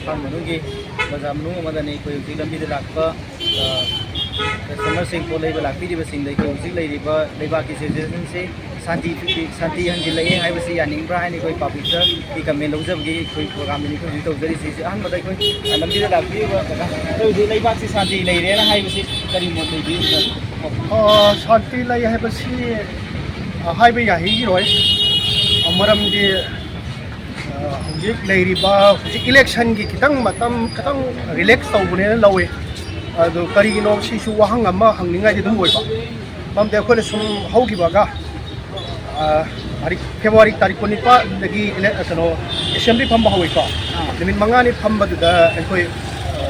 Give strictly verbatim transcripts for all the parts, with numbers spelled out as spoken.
ꯏꯝꯐꯥꯜ ꯃꯅꯨꯡꯒꯤ ꯕꯖꯥꯔ ꯃꯅꯨꯡ ꯑꯃꯗꯅꯤ꯫ ꯑꯩꯈꯣꯏ ꯍꯧꯖꯤꯛ ꯂꯝꯕꯤꯗ ꯂꯥꯛꯄ, ꯑ, ꯀꯁꯇꯃꯔꯁꯤꯡ, ꯄꯣꯠ ꯂꯩꯕ ꯂꯥꯛꯄꯤꯔꯤꯕꯁꯤꯡꯗ ꯑꯩꯈꯣꯏ ꯍꯧꯖꯤꯛ ꯂꯩꯔꯤꯕ ꯂꯩꯕꯥꯛꯀꯤ ꯁꯤꯆꯨꯋꯦꯁꯟꯁꯤ ꯁꯥꯟꯇꯤ, ꯁꯥꯟꯇꯤ ꯍꯟꯖꯤꯜꯂꯛꯑꯦ ꯍꯥꯏꯕꯁꯤ ꯌꯥꯅꯤꯡꯕ꯭ꯔꯥ ꯍꯥꯏꯅ ꯑꯩꯈꯣꯏ ꯄꯕ꯭ꯂꯤꯛꯇꯒꯤ ꯀꯃꯦꯟ ꯂꯧꯖꯕꯒꯤ ꯑꯩꯈꯣꯏ ꯄ꯭ꯔꯣꯒ꯭ꯔꯥꯝꯗꯅꯤ ꯑꯩꯈꯣꯏ ꯍꯧꯖꯤꯛ ꯇꯧꯖꯔꯤꯁꯤ꯫ ꯑꯍꯥꯟꯕꯗ ꯑꯩꯈꯣꯏ ꯂꯝꯕꯤꯗ ꯂꯥꯛꯄꯤꯔꯤꯕ ꯀꯀꯥ, ꯑꯩꯈꯣꯏ ꯍꯧꯖꯤꯛ ꯂꯩꯕꯥꯛꯁꯤ ꯁꯥꯟꯇꯤ ꯂꯩꯔꯦꯅ ꯍꯥꯏꯕꯁꯤ ꯀꯔꯤ ꯃꯣꯠ ꯂꯩꯕꯤꯔꯤꯕꯅꯣ? ꯑ, ꯁꯥꯟꯇꯤ ꯂꯩ ꯍꯥꯏꯕꯁꯤ, ꯑ, ꯍꯥꯏꯕ ꯌꯥꯍꯩꯔꯣꯏ꯫ ꯑ, ꯃꯔꯝꯗꯤ, ꯑ, ꯍꯧꯖꯤꯛ ꯂꯩꯔꯤꯕ, ꯍꯧꯖꯤꯛ ꯏꯂꯦꯛꯁꯟꯒꯤ ꯈꯤꯇꯪ ꯃꯇꯝ ꯈꯤꯇꯪ ꯔꯤꯂꯦꯛꯁ ꯇꯧꯕꯅꯦꯅ ꯂꯧꯋꯤ꯫ ꯑꯗꯨ ꯀꯔꯤꯒꯤꯅꯣ ꯁꯤꯁꯨ ꯋꯥꯍꯪ ꯑꯃ ꯍꯪꯅꯤꯡꯉꯥꯏꯗꯤ ꯑꯗꯨꯝ ꯑꯣꯏꯕ꯫ ꯃꯔꯝꯗꯤ ꯑꯩꯈꯣꯏꯅ ꯁꯨꯝ ꯍꯧꯈꯤꯕꯒ, ꯑ, ꯇꯥꯔꯤꯛ, ꯐꯦꯕ꯭ꯔꯨꯋꯥꯔꯤ ꯇꯥꯔꯤꯛ ꯀꯨꯟꯅꯤꯄꯥꯟꯗꯒꯤ ꯏꯂꯦ-, ꯀꯩꯅꯣ, ꯑꯦꯁꯦꯝꯕ꯭ꯂꯤ ꯐꯝꯕ ꯍꯧꯋꯤꯀꯣ꯫ ꯑꯥ꯫ ꯅꯨꯃꯤꯠ ꯃꯉꯥꯅꯤ ꯐꯝꯕꯗꯨꯗ ꯑꯩꯈꯣꯏ, ꯑ,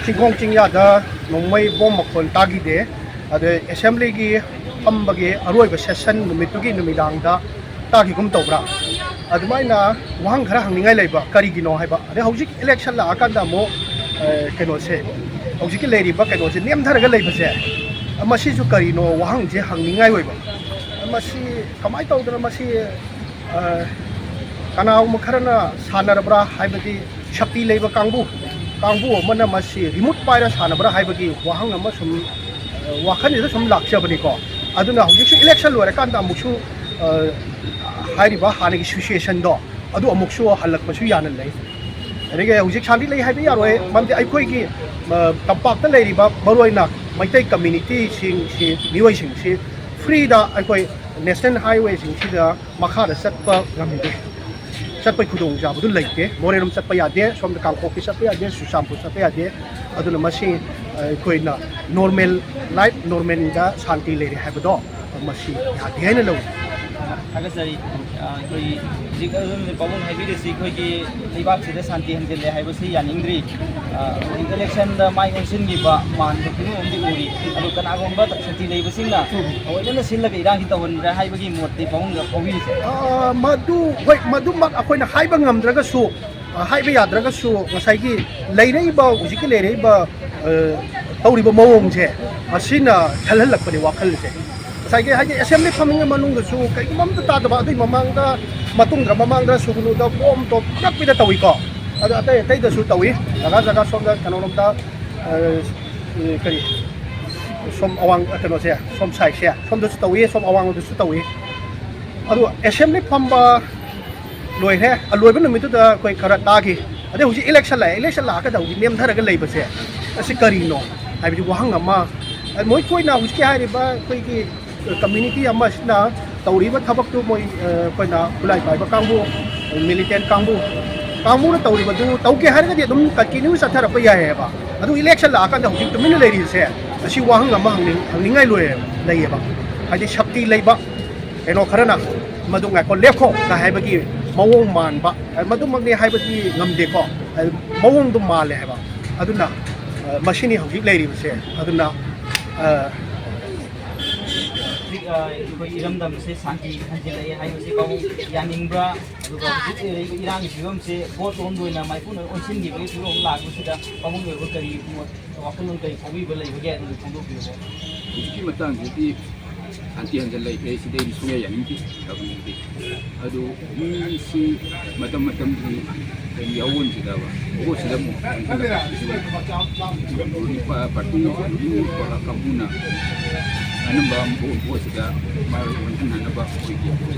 ꯆꯤꯡꯈꯣꯡ ꯆꯤꯡꯌꯥꯗ ꯅꯣꯡꯃꯩ ꯕꯣꯝ ꯃꯈꯣꯜ ꯇꯥꯈꯤꯗꯦ꯫ ꯑꯗ ꯑꯦꯁꯦꯝꯕ꯭ꯂꯤꯒꯤ ꯐꯝꯕꯒꯤ ꯑꯔꯣꯏꯕ ꯁꯦꯁꯟ ꯅꯨꯃꯤꯠꯇꯨꯒꯤ ꯅꯨꯃꯤꯗꯥꯡꯗ ꯇꯥꯈꯤꯒꯨꯝ ꯇꯧꯕ꯭ꯔꯥ? ꯑꯗꯨꯃꯥꯏꯅ ꯋꯥꯍꯪ ꯈꯔ ꯍꯪꯅꯤꯡꯉꯥꯏ ꯂꯩꯕ, ꯀꯔꯤꯒꯤꯅꯣ ꯍꯥꯏꯕ꯫ ꯑꯗꯩ ꯍꯧꯖꯤꯛ ꯏꯂꯦꯛꯁꯟ ꯂꯥꯛꯑꯀꯥꯟꯗ ꯑꯃꯨꯛ, ꯑ, ꯀꯩꯅꯣꯁꯦ, ꯍꯧꯖꯤꯛꯀꯤ ꯂꯩꯔꯤꯕ ꯀꯩꯅꯣꯁꯦ ꯅꯦꯝꯊꯔꯒ ꯂꯩꯕꯁꯦ, ꯃꯁꯤꯁꯨ ꯀꯔꯤꯅꯣ ꯋꯥꯍꯪꯁꯦ ꯍꯪꯅꯤꯡꯉꯥꯏ ꯑꯣꯏꯕ꯫ ꯃꯁꯤ ꯀꯃꯥꯏꯅ ꯇꯧꯗꯅ ꯃꯁꯤ, ꯑ, ꯀꯅꯥꯒꯨꯝꯕ ꯈꯔꯅ ꯁꯥꯟꯅꯔꯕ꯭ꯔꯥ ꯍꯥꯏꯕꯗꯤ ꯁꯛꯇꯤ ꯂꯩꯕ ꯀꯥꯡꯕꯨ, ꯀꯥꯡꯕꯨ ꯑꯃꯅ ꯃꯁꯤ ꯔꯤꯃꯣꯠ ꯄꯥꯏꯔ ꯁꯥꯟꯅꯕ꯭ꯔꯥ ꯍꯥꯏꯕꯒꯤ ꯋꯥꯍꯪ ꯑꯃ ꯁꯨꯝ, ꯑ, ꯋꯥꯈꯜꯁꯤꯗ ꯁꯨꯝ ꯂꯥꯛꯆꯕꯅꯤꯀꯣ꯫ ꯑꯗꯨꯅ ꯍꯧꯖꯤꯛꯁꯨ ꯏꯂꯦꯛꯁꯟ ꯂꯣꯏꯔꯀꯥꯟꯗ ꯑꯃꯨꯛꯁꯨ, ꯑ, ꯍꯥꯏꯔꯤꯕ ꯍꯥꯟꯅꯒꯤ ꯁꯤꯆꯨꯋꯦꯁꯟꯗꯣ ꯑꯗꯨ ꯑꯃꯨꯛꯁꯨ ꯍꯜꯂꯛꯄꯁꯨ ꯌꯥꯅ ꯂꯩ꯫ ꯑꯗꯒꯤ ꯍꯧꯖꯤꯛ ꯁꯥꯟꯇꯤ ꯂꯩ ꯍꯥꯏꯕ ꯌꯥꯔꯣꯏ, ꯃꯔꯝꯗꯤ ꯑꯩꯈꯣꯏꯒꯤ, ꯑ, ꯇꯝꯄꯥꯛꯇ ꯂꯩꯔꯤꯕ ꯃꯔꯨꯑꯣꯏꯅ ꯃꯩꯇꯩ ꯀꯝꯃ꯭ꯌꯨꯅꯤꯇꯤꯁꯤꯡꯁꯤ, ꯃꯤꯑꯣꯏꯁꯤꯡꯁꯤ ꯐ꯭ꯔꯤꯗ ꯑꯩꯈꯣꯏ ꯅꯦꯁꯅꯦꯜ ꯍꯥꯏꯋꯦꯁꯤꯡꯁꯤꯗ ꯃꯈꯥꯗ ꯆꯠꯄ ꯉꯝꯗꯦ, ꯆꯠꯄꯒꯤ ꯈꯨꯗꯣꯡꯆꯥꯕꯗꯨ ꯂꯩꯇꯦ꯫ ꯃꯣꯔꯦꯔꯣꯝ ꯆꯠꯄ ꯌꯥꯗꯦ, ꯁꯣꯝꯗ ꯀꯥꯡꯄꯣꯛꯄꯤ ꯆꯠꯄ ꯌꯥꯗꯦ, ꯆꯨꯔꯆꯥꯟꯄꯨꯔ ꯆꯠꯄ ꯌꯥꯗꯦ꯫ ꯑꯗꯨꯅ ꯃꯁꯤ ꯑꯩꯈꯣꯏꯅ ꯅꯣꯔꯃꯦꯜ ꯂꯥꯏꯐ, ꯅꯣꯔꯃꯦꯜꯗ ꯁꯥꯟꯇꯤ ꯂꯩꯔꯦ ꯍꯥꯏꯕꯗꯣ ꯃꯁꯤ ꯌꯥꯗꯦ ꯍꯥꯏꯅ ꯂꯧꯏ꯫ ꯊꯥꯒꯠꯆꯔꯤ꯫ ꯑ, ꯑꯩꯈꯣꯏꯒꯤ ꯍꯧꯖꯤꯛ ꯑꯗꯨꯝ ꯄꯥꯕꯨꯡ ꯍꯥꯏꯕꯤꯔꯤꯁꯤ ꯑꯩꯈꯣꯏꯒꯤ ꯂꯩꯕꯥꯛꯁꯤꯗ ꯁꯥꯟꯇꯤ ꯍꯟꯖꯤꯜꯂꯦ ꯍꯥꯏꯕꯁꯤ ꯌꯥꯅꯤꯡꯗ꯭ꯔꯤ꯫ ꯑ, ꯍꯧꯖꯤꯛ ꯏꯂꯦꯛꯁꯟꯗ ꯃꯥꯏ ꯑꯣꯟꯁꯤꯟꯈꯤꯕ ꯃꯥꯟꯕ ꯐꯤꯕꯝ ꯑꯃꯗꯤ ꯎꯔꯤ꯫ ꯑꯗꯨ ꯀꯅꯥꯒꯨꯝꯕ ꯁꯥꯟꯇꯤ ꯂꯩꯕꯁꯤꯡꯅ ꯊꯑꯣꯏꯅꯅ ꯁꯤꯜꯂꯒ ꯏꯔꯥꯡꯁꯤ ꯇꯧꯍꯟꯕ꯭ꯔꯥ ꯍꯥꯏꯕꯒꯤ ꯃꯣꯠꯇꯤ ꯄꯥꯕꯨꯡꯗ ꯐꯥꯎꯕꯤꯔꯤꯁꯦ? ꯑ, ꯃꯗꯨ, ꯍꯣꯏ, ꯃꯗꯨꯃꯛ ꯑꯩꯈꯣꯏꯅ ꯍꯥꯏꯕ ꯉꯝꯗ꯭ꯔꯒꯁꯨ, ꯑ, ꯍꯥꯏꯕ ꯌꯥꯗ꯭ꯔꯒꯁꯨ, ꯉꯁꯥꯏꯒꯤ ꯂꯩꯔꯛꯏꯕ, ꯍꯧꯖꯤꯛꯀꯤ ꯂꯩꯔꯛꯏꯕ, ꯑ, ꯇꯧꯔꯤꯕ ꯃꯑꯣꯡꯁꯦ, ꯃꯁꯤꯅ ꯊꯜꯍꯜꯂꯛꯄꯅꯤ ꯋꯥꯈꯜꯁꯦ꯫ ꯉꯁꯥꯏꯒꯤ ꯍꯥꯏꯗꯤ ꯑꯦꯁꯦꯝꯕ꯭ꯂꯤ ꯐꯝꯃꯤꯉꯩ ꯃꯅꯨꯡꯗꯁꯨ ꯀꯩꯒꯨꯝꯕ ꯑꯝꯇ ꯇꯥꯗꯕ, ꯑꯗꯨꯒꯤ ꯃꯃꯥꯡꯗ, ꯃꯇꯨꯡꯗ, ꯃꯃꯥꯡꯗ ꯁꯨꯒꯅꯨꯗ ꯕꯣꯝ ꯇꯣꯞ ꯐꯨꯔꯛꯄꯤꯗ ꯇꯧꯏꯀꯣ꯫ ꯑꯗꯣ ꯑꯇꯩ ꯑꯇꯩꯗꯁꯨ ꯇꯧꯏ꯫ ꯖꯒꯥ ꯖꯒꯥ ꯁꯣꯝꯗ ꯀꯩꯅꯣꯔꯣꯝꯗ, ꯑ, ꯀꯔꯤ, ꯁꯣꯝ ꯑꯋꯥꯡ, ꯀꯩꯅꯣꯁꯦ, ꯁꯣꯝ ꯁꯥꯏꯠꯁꯦ, ꯁꯣꯝꯗꯁꯨ ꯇꯧꯏ, ꯁꯣꯝ ꯑꯋꯥꯡꯂꯣꯝꯗꯁꯨ ꯇꯧꯏ꯫ ꯑꯗꯨ ꯑꯦꯁꯦꯝꯕ꯭ꯂꯤ ꯐꯝꯕ ꯂꯣꯏꯈ꯭ꯔꯦ꯫ ꯑꯂꯣꯏꯕ ꯅꯨꯃꯤꯠꯇꯨꯗ ꯑꯩꯈꯣꯏ ꯈꯔ ꯇꯥꯈꯤ꯫ ꯑꯗꯩ ꯍꯧꯖꯤꯛ ꯏꯂꯦꯛꯁꯟ ꯂꯥꯛꯑꯦ, ꯏꯂꯦꯛꯁꯟ ꯂꯥꯛꯑꯒꯗ ꯍꯧꯖꯤꯛ ꯅꯦꯝꯊꯔꯒ ꯂꯩꯕꯁꯦ, ꯑꯁꯤ ꯀꯔꯤꯅꯣ ꯍꯥꯏꯕꯗꯤ ꯋꯥꯍꯪ ꯑꯃ, ꯃꯣꯏ ꯀꯣꯏꯅ ꯍꯧꯖꯤꯛꯀꯤ ꯍꯥꯏꯔꯤꯕ ꯑꯩꯈꯣꯏꯒꯤ ꯀꯝꯃ꯭ꯌꯨꯅꯤꯇꯤ ꯑꯃꯁꯤꯅ ꯇꯧꯔꯤꯕ ꯊꯕꯛꯇꯨ, ꯃꯣꯏ, ꯑ, ꯑꯩꯈꯣꯏꯅ ꯈꯨꯠꯂꯥꯏ ꯄꯥꯏꯕ ꯀꯥꯡꯕꯨ, ꯃꯤꯂꯤꯇꯦꯟ ꯀꯥꯡꯕꯨ, ꯀꯥꯡꯕꯨꯅ ꯇꯧꯔꯤꯕꯗꯨ ꯇꯧꯒꯦ ꯍꯥꯏꯔꯒꯗꯤ ꯑꯗꯨꯝ ꯀꯟꯇꯤꯅ꯭ꯌꯨ ꯆꯠꯊꯔꯛꯄ ꯌꯥꯏꯑꯕ꯫ ꯑꯗꯨ ꯏꯂꯦꯛꯁꯟ ꯂꯥꯛꯑꯀꯥꯟꯗ ꯍꯧꯖꯤꯛ ꯇꯨꯃꯤꯟꯅ ꯂꯩꯔꯤꯁꯦ, ꯑꯁꯤ ꯋꯥꯍꯪ ꯑꯃ ꯍꯪꯅꯤꯡ-, ꯍꯪꯅꯤꯡꯉꯥꯏ ꯂꯣꯏ-, ꯂꯩꯌꯦꯕ꯫ ꯍꯥꯏꯗꯤ ꯁꯛꯇꯤ ꯂꯩꯕ ꯀꯩꯅꯣ ꯈꯔꯅ ꯃꯗꯨ ꯉꯥꯏꯈꯣ, ꯂꯦꯞꯈꯣ ꯀ ꯍꯥꯏꯕꯒꯤ ꯃꯑꯣꯡ ꯃꯥꯟꯕ, ꯃꯗꯨꯃꯛꯅꯤ ꯍꯥꯏꯕꯗꯤ ꯉꯝꯗꯦꯀꯣ, ꯃꯑꯣꯡꯗꯣ ꯃꯥꯜꯂꯦ ꯍꯥꯏꯕ꯫ ꯑꯗꯨꯅ, ꯑ, ꯃꯁꯤꯅꯤ ꯍꯧꯖꯤꯛ ꯂꯩꯔꯤꯕꯁꯦ꯫ ꯑꯗꯨꯅ, ꯑ, ꯍꯧꯖꯤꯛ, ꯑ, ꯑꯩꯈꯣꯏ ꯏꯔꯝꯗꯝꯁꯦ ꯁꯥꯟꯇꯤ ꯍꯟꯖꯤꯜꯂꯛꯑꯦ ꯍꯥꯏꯕꯁꯤ ꯄꯥꯕꯨꯡ ꯌꯥꯅꯤꯡꯕ꯭ꯔꯥ? ꯑꯗꯨꯒ ꯍꯧꯖꯤꯛ ꯂꯩꯔꯤꯕ ꯏꯔꯥꯡꯒꯤ ꯐꯤꯕꯝꯁꯦ ꯚꯣꯠ ꯂꯣꯝꯗ ꯑꯣꯏꯅ ꯃꯥꯏꯄꯨꯅꯅ ꯑꯣꯟꯁꯤꯟꯈꯤꯕꯒꯤ ꯐꯤꯕꯝ ꯑꯃ ꯂꯥꯛꯄꯁꯤꯗ ꯄꯥꯕꯨꯡꯒꯤ ꯑꯣꯏꯕ ꯀꯔꯤ ꯃꯣꯠ, ꯋꯥꯈꯜꯂꯣꯟ ꯀꯔꯤ ꯐꯥꯎꯕꯤꯕ ꯂꯩꯕꯒꯦ? ꯑꯗꯨ ꯐꯣꯡꯗꯣꯛꯄꯤꯌꯨꯕ꯫ ꯍꯧꯖꯤꯛꯀꯤ ꯃꯇꯥꯡꯁꯤꯗꯤ ꯁꯥꯟꯇꯤ ꯍꯟꯖꯤꯜꯂꯛꯑꯦ, ꯁꯤꯗꯩꯗꯤ ꯁꯨꯡꯌꯥ ꯌꯥꯅꯤꯡꯗꯦ꯫ ꯇꯧꯅꯤꯡꯗꯦ꯫ ꯑꯗꯨ ꯃꯤꯁꯤ ꯃꯇꯝ ꯃꯇꯝꯒꯤ ꯀꯔꯤ ꯌꯥꯎꯕꯁꯤꯗꯕ, ꯃꯍꯨꯠꯁꯤꯗ ꯑꯃꯨꯛ ꯄꯥꯔꯇꯤ ꯀꯥꯡꯕꯨꯅ ꯑꯅꯝꯕ ꯃꯍꯨꯠꯁꯤꯗ ꯃꯥ ꯑꯣꯟꯁꯤꯟꯅꯅꯕ ꯑꯩꯈꯣꯏꯒꯤ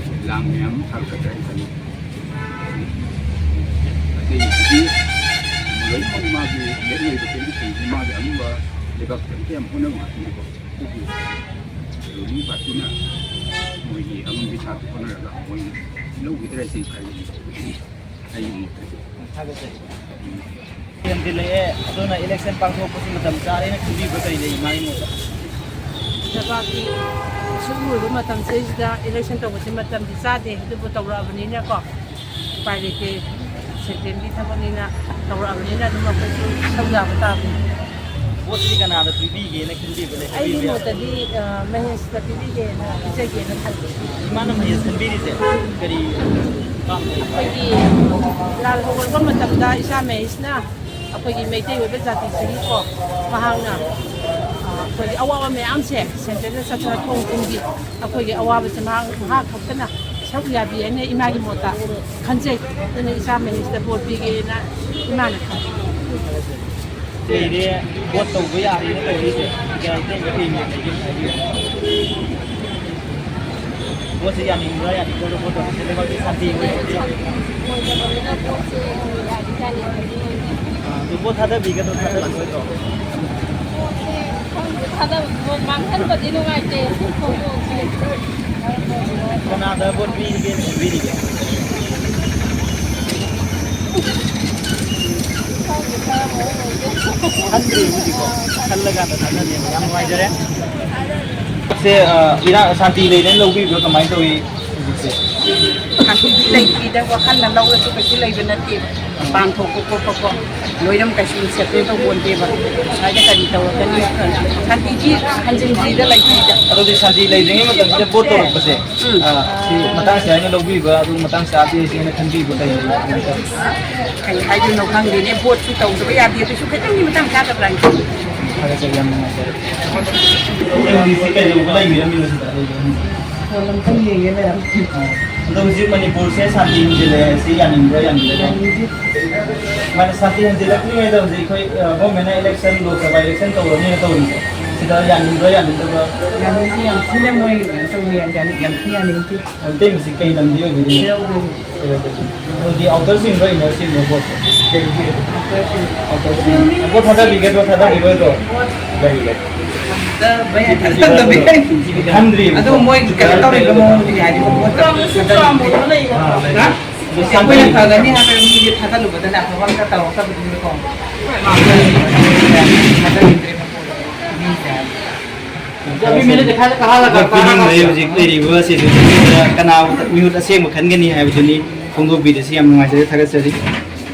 ꯂꯥꯡ ꯃꯌꯥꯝ ꯊꯥꯔꯛꯀꯗ꯭ꯔꯥ ꯍꯥꯏꯅ ꯈꯜꯂꯤ꯫ ꯑꯇꯩꯁꯤꯗꯤ ꯂꯣꯏꯅꯃꯛ ꯃꯥꯒꯤ ꯂꯦꯞꯂꯤꯕ ꯀꯦꯟꯗꯤꯗꯦꯠꯁꯤꯡꯁꯤ ꯃꯥꯒꯤ ꯑꯉꯝꯕ ꯂꯩꯕꯥꯛ ꯀꯦꯟꯗꯤꯗꯦꯠ ꯑꯃ ꯍꯣꯠꯅꯕ ꯉꯥꯛꯇꯅꯤꯀꯣ꯫ ꯑꯗꯨꯕꯨ ꯔꯨꯂꯤꯡ ꯄꯥꯔꯇꯤꯅ ꯃꯣꯏꯒꯤ ꯑꯉꯝꯕꯤ ꯊꯥꯛꯇ ꯍꯣꯠꯅꯔꯒ ꯃꯣꯏ ꯂꯧꯈꯤꯗ꯭ꯔꯥ ꯁꯤ ꯈꯜꯂꯤ꯫ ꯑꯩꯒꯤ ꯃꯣꯠꯇꯗꯤ꯫ ꯊꯥꯒꯠꯆꯔꯤ꯫ ꯌꯥꯝꯁꯤꯜꯂꯛꯑꯦ, ꯑꯗꯨꯅ ꯏꯂꯦꯛꯁꯟ ꯄꯥꯡꯊꯣꯛꯄꯁꯤ ꯃꯇꯝ ꯆꯥꯔꯦꯅ ꯈꯟꯕꯤꯕ꯭ꯔꯥ? ꯀꯔꯤ ꯂꯩ ꯃꯥꯒꯤ ꯃꯣꯠꯇ? ꯂꯩꯕꯥꯛꯀꯤ ꯑꯁꯨꯛ ꯂꯨꯔꯕ ꯃꯇꯝꯁꯤꯗꯩꯁꯤꯗ ꯏꯂꯦꯛꯁꯟ ꯇꯧꯕꯁꯤ ꯃꯇꯝꯗꯤ ꯆꯥꯗꯦ, ꯑꯗꯨꯕꯨ ꯇꯧꯔꯛꯑꯕꯅꯤꯅꯀꯣ, ꯎꯄꯥꯏ ꯂꯩꯇꯦ꯫ ꯁꯦꯟꯇ꯭ꯔꯦꯜꯒꯤ ꯊꯕꯛꯅꯤꯅ ꯇꯧꯔꯛꯑꯕꯅꯤꯅ ꯑꯗꯨꯝ ꯑꯩꯈꯣꯏꯁꯨ ꯏꯁꯧ ꯌꯥꯕ ꯇꯥꯕꯅꯤ꯫ ꯚꯣꯠꯁꯤ ꯀꯅꯥꯗ ꯄꯤꯕꯤꯒꯦꯅ ꯈꯟꯕꯤꯕ ꯂꯩ? ꯑꯩꯒꯤ ꯍꯥꯏꯕꯤꯕ ꯌꯥꯏ꯫ ꯃꯣꯠꯇꯗꯤ, ꯑ, ꯃꯍꯦꯁꯇ ꯄꯤꯕꯤꯒꯦꯅ, ꯄꯤꯖꯒꯦꯅ ꯈꯜꯂꯤ꯫ ꯏꯃꯥꯅ ꯃꯍꯦꯁ ꯈꯟꯕꯤꯔꯤꯁꯦ ꯀꯔꯤ ꯄꯥꯝꯕꯩ? ꯑꯩꯈꯣꯏꯒꯤ ꯂꯥꯜ ꯍꯧꯒꯠꯄ ꯃꯇꯝꯗ ꯏꯆꯥ ꯃꯍꯦꯁꯅ ꯑꯩꯈꯣꯏꯒꯤ ꯃꯩꯇꯩ ꯑꯣꯏꯕ ꯖꯥꯇꯤꯁꯤꯒꯤꯀꯣ, ꯃꯍꯥꯛꯅ, ꯑ, ꯑꯩꯈꯣꯏꯒꯤ ꯑꯋꯥꯕ ꯃꯌꯥꯝꯁꯦ ꯁꯦꯟꯇ꯭ꯔꯦꯜꯗ ꯆꯠꯇꯅ ꯈꯣꯡ ꯊꯤꯟꯕꯤ, ꯑꯩꯈꯣꯏꯒꯤ ꯑꯋꯥꯕꯁꯦ ꯃꯍꯥꯛ, ꯃꯍꯥꯛ ꯈꯛꯇꯅ ꯌꯥꯕꯤ ꯍꯥꯏꯅ ꯏꯃꯥꯒꯤ ꯃꯣꯠꯇ ꯈꯟꯖꯩ꯫ ꯑꯗꯨꯅ ꯏꯆꯥ ꯃꯍꯩꯁꯤꯗ ꯚꯣꯠ ꯄꯤꯒꯦꯅ ꯏꯃꯥꯅ ꯈꯟꯖꯩ꯫ ꯂꯩꯔꯦ, ꯚꯣꯠ ꯇꯧꯕ ꯌꯥꯔꯦꯅ ꯇꯧꯔꯤꯁꯦ꯫ ꯀꯌꯥ ꯏꯇꯩ ꯃꯇꯦꯡ ꯂꯩꯒꯦ ꯍꯥꯏꯕꯤꯌꯨ꯫ ꯚꯣꯠꯁꯦ ꯌꯥꯅꯤꯡꯕ꯭ꯔꯥ ꯌꯥꯅꯤꯡꯗꯕ꯭ꯔꯥ? ꯚꯣꯠ ꯇꯧꯕꯁꯦ ꯂꯩꯕꯥꯛꯀꯤ ꯁꯥꯟꯇꯤ ꯑꯣꯏꯔꯣꯏꯗ꯭ꯔꯥ? ꯑꯥ, ꯑꯗꯨ ꯚꯣꯠ ꯊꯥꯗꯕꯤꯒꯗ꯭ꯔꯣ, ꯊꯥꯗꯕꯤꯔꯣꯏꯗ꯭ꯔꯣ? ꯊꯥꯗꯕ, ꯃꯥꯡꯍꯟꯕꯗꯤ ꯅꯨꯡꯉꯥꯏꯇꯦ꯫ ꯀꯅꯥꯗ ꯚꯣꯠ ꯄꯤꯔꯤꯒꯦ, ꯄꯤꯕꯤꯔꯤꯒꯦ? ꯈꯟꯗ꯭ꯔꯤ ꯍꯧꯖꯤꯛꯐꯥꯎ꯫ ꯈꯜꯂꯀꯥꯟꯗ ꯊꯥꯗꯅꯦꯕ꯫ ꯌꯥꯝ ꯅꯨꯡꯉꯥꯏꯖꯔꯦ꯫ ꯁꯦ, ꯑ, ꯏꯔꯥꯡ ꯁꯥꯟꯇꯤ ꯂꯩꯔꯦꯅ ꯂꯧꯕꯤꯕ꯭ꯔꯣ? ꯀꯃꯥꯏꯅ ꯇꯧꯏ ꯍꯧꯖꯤꯛꯁꯦ? ꯁꯥꯟꯇꯤꯗꯤ ꯂꯩꯇ꯭ꯔꯤꯗ, ꯋꯥꯈꯜꯅ ꯂꯧꯔꯁꯨ ꯀꯩꯁꯨ ꯂꯩꯕ ꯅꯠꯇꯦꯕ꯫ ꯃꯄꯥꯟ ꯊꯣꯛꯄ ꯈꯣꯠꯄꯀꯣ, ꯂꯣꯏꯅꯝ ꯀꯩꯁꯨ ꯁꯦꯇꯜ ꯇꯧꯄꯣꯟꯇꯦꯕ꯫ ꯁ꯭ꯋꯥꯏꯗ ꯀꯔꯤ ꯇꯧꯔꯛꯀꯅꯤ? ꯁꯥꯟꯇꯤꯗꯤ ꯍꯟꯖꯤꯟꯗ꯭ꯔꯤꯗ, ꯂꯩꯇ꯭ꯔꯤꯗ꯫ ꯑꯗꯨꯗꯤ ꯁꯥꯟꯇꯤ ꯂꯩꯇ꯭ꯔꯤꯉꯩ ꯃꯇꯝꯁꯤꯗ ꯚꯣꯠ ꯇꯧꯔꯛꯄꯁꯦ, ꯎꯝ꯫ ꯑ, ꯁꯤ ꯃꯇꯥꯡ ꯆꯥꯅ ꯂꯧꯕꯤꯕ, ꯑꯗꯨ ꯃꯇꯥꯡ ꯆꯥꯗꯦ ꯍꯥꯏꯅ ꯈꯟꯕꯤꯕ ꯀꯩ ꯂꯩꯒꯦ? ꯀꯃꯥꯏꯅ ꯇꯧꯋꯤ? ꯀꯩ ꯍꯥꯏꯗꯣꯏꯅꯣ ꯈꯪꯗꯦꯅꯦ, ꯚꯣꯠꯁꯨ ꯇꯧꯗꯕ ꯌꯥꯗꯦ, ꯑꯗꯨꯁꯨ ꯈꯤꯇꯪꯗꯤ ꯃꯇꯥꯡ ꯆꯥꯗꯕ꯭ꯔꯥ ꯍꯥꯏꯅ ꯈꯜꯂꯤ꯫ ꯊꯥꯒꯠꯆꯔꯤ, ꯌꯥꯝ ꯅꯨꯡꯉꯥꯏꯖꯔꯦ꯫ ꯅꯪꯗꯤ ꯁꯤ ꯀꯩꯗꯧꯕ ꯂꯩꯕꯤꯔꯝꯃꯤꯅꯣ ꯁꯤꯗ? ꯐꯣꯟ ꯑꯝꯇꯪ ꯌꯦꯡꯒꯦ ꯂꯩꯔꯝꯃꯤ꯫ ꯑꯗꯣ ꯍꯧꯖꯤꯛ ꯃꯅꯤꯄꯨꯔꯁꯦ ꯁꯥꯟꯇꯤ ꯍꯟꯖꯤꯜꯂꯦ ꯍꯥꯏꯁꯤ ꯌꯥꯅꯤꯡꯕ꯭ꯔꯥ ꯌꯥꯅꯤꯡꯗꯕ꯭ꯔꯥ? ꯌꯥꯅꯤꯡꯗꯦ꯫ ꯃꯥꯅ ꯁꯥꯟꯇꯤ ꯍꯟꯖꯤꯜꯂꯛꯇ꯭ꯔꯤꯉꯩꯗ ꯍꯧꯖꯤꯛ ꯑꯩꯈꯣꯏ, ꯑ, ꯒꯣꯔꯃꯦꯟꯅ ꯏꯂꯦꯛꯁꯟ, ꯂꯣꯛ ꯁꯚꯥ ꯏꯂꯦꯛꯁꯟ ꯇꯧꯔꯅꯤꯅ ꯇꯧꯔꯤꯁꯦ, ꯁꯤꯗ ꯌꯥꯅꯤꯡꯕ꯭ꯔꯥ ꯌꯥꯅꯤꯡꯗꯕ꯭ꯔꯥ? ꯌꯥꯅꯤꯡꯗꯦ, ꯌꯥꯝ ꯊꯤꯅ ꯃꯣꯏ ꯀꯩꯅꯣ ꯇꯧꯋꯤ, ꯌꯥꯅꯤꯡ-, ꯌꯥꯝ ꯊꯤꯅ ꯌꯥꯅꯤꯡꯗꯦ꯫ ꯃꯩꯇꯩ ꯃꯆꯤꯟ ꯀꯩ ꯂꯝꯗꯤ ꯑꯣꯏꯕꯤꯔꯤꯅꯣ? ꯁꯦꯔꯧꯗꯒꯤ꯫ ꯁꯦꯔꯧꯗꯒꯤ꯫ ꯑꯗꯨꯗꯤ ꯑꯥꯎꯇꯔꯁꯤꯡꯔꯣ, ꯏꯟꯅꯔꯁꯤꯡꯔꯣ ꯚꯣꯠꯁꯦ? ꯑꯥꯎꯇꯔꯁꯤꯡ꯫ ꯑꯥꯎꯇꯔꯁꯤꯡ꯫ ꯚꯣꯠ ꯊꯥꯗꯕꯤꯒꯗ꯭ꯔꯣ, ꯊꯥꯗꯕꯤꯔꯣꯏꯗ꯭ꯔꯣ? ꯂꯩ, ꯂꯩ꯫ ꯊꯥꯗꯕ ꯌꯥꯏ, ꯊꯥꯗꯕ ꯌꯥꯏ꯫ ꯈꯟꯗ꯭ꯔꯤꯕꯀꯣ? ꯑꯗꯣ ꯃꯣꯏ ꯀꯩꯅꯣ ꯇꯧꯔꯤꯕ ꯃꯑꯣꯡꯗꯨꯗꯤ ꯍꯥꯏꯗꯤ ꯚꯣꯠ ꯊꯥꯗꯕ ꯌꯥꯏ꯫ ꯑꯥ, ꯂꯩ꯫ ꯑꯗꯣ ꯑꯩꯈꯣꯏꯅ ꯐꯒꯅꯤ ꯍꯥꯏꯕ ꯃꯤꯁꯦ ꯊꯥꯗꯜꯂꯨꯕꯗꯅꯦ ꯑꯐꯕ ꯑꯝꯇ ꯇꯧꯔꯛꯇꯕꯅꯤꯅꯀꯣ꯫ ꯊꯥꯗꯅꯤꯡꯗ꯭ꯔꯦꯕ ꯃꯤꯁꯦ꯫ ꯑꯗꯣ ꯄꯤꯅꯤꯡꯕꯗꯤ ꯍꯧꯖꯤꯛ ꯂꯩꯔꯤꯕ ꯁꯤꯆꯨꯋꯦꯁꯟꯁꯤꯗ ꯀꯅꯥ ꯃꯤꯍꯨꯠ ꯑꯁꯦꯡꯕ ꯈꯟꯒꯅꯤ ꯍꯥꯏꯕꯗꯨꯅꯤ ꯐꯣꯡꯗꯣꯛꯄꯤꯔꯤꯁꯤ꯫ ꯌꯥꯝ ꯅꯨꯡꯉꯥꯏꯖꯔꯦ, ꯊꯥꯒꯠꯆꯔꯤ꯫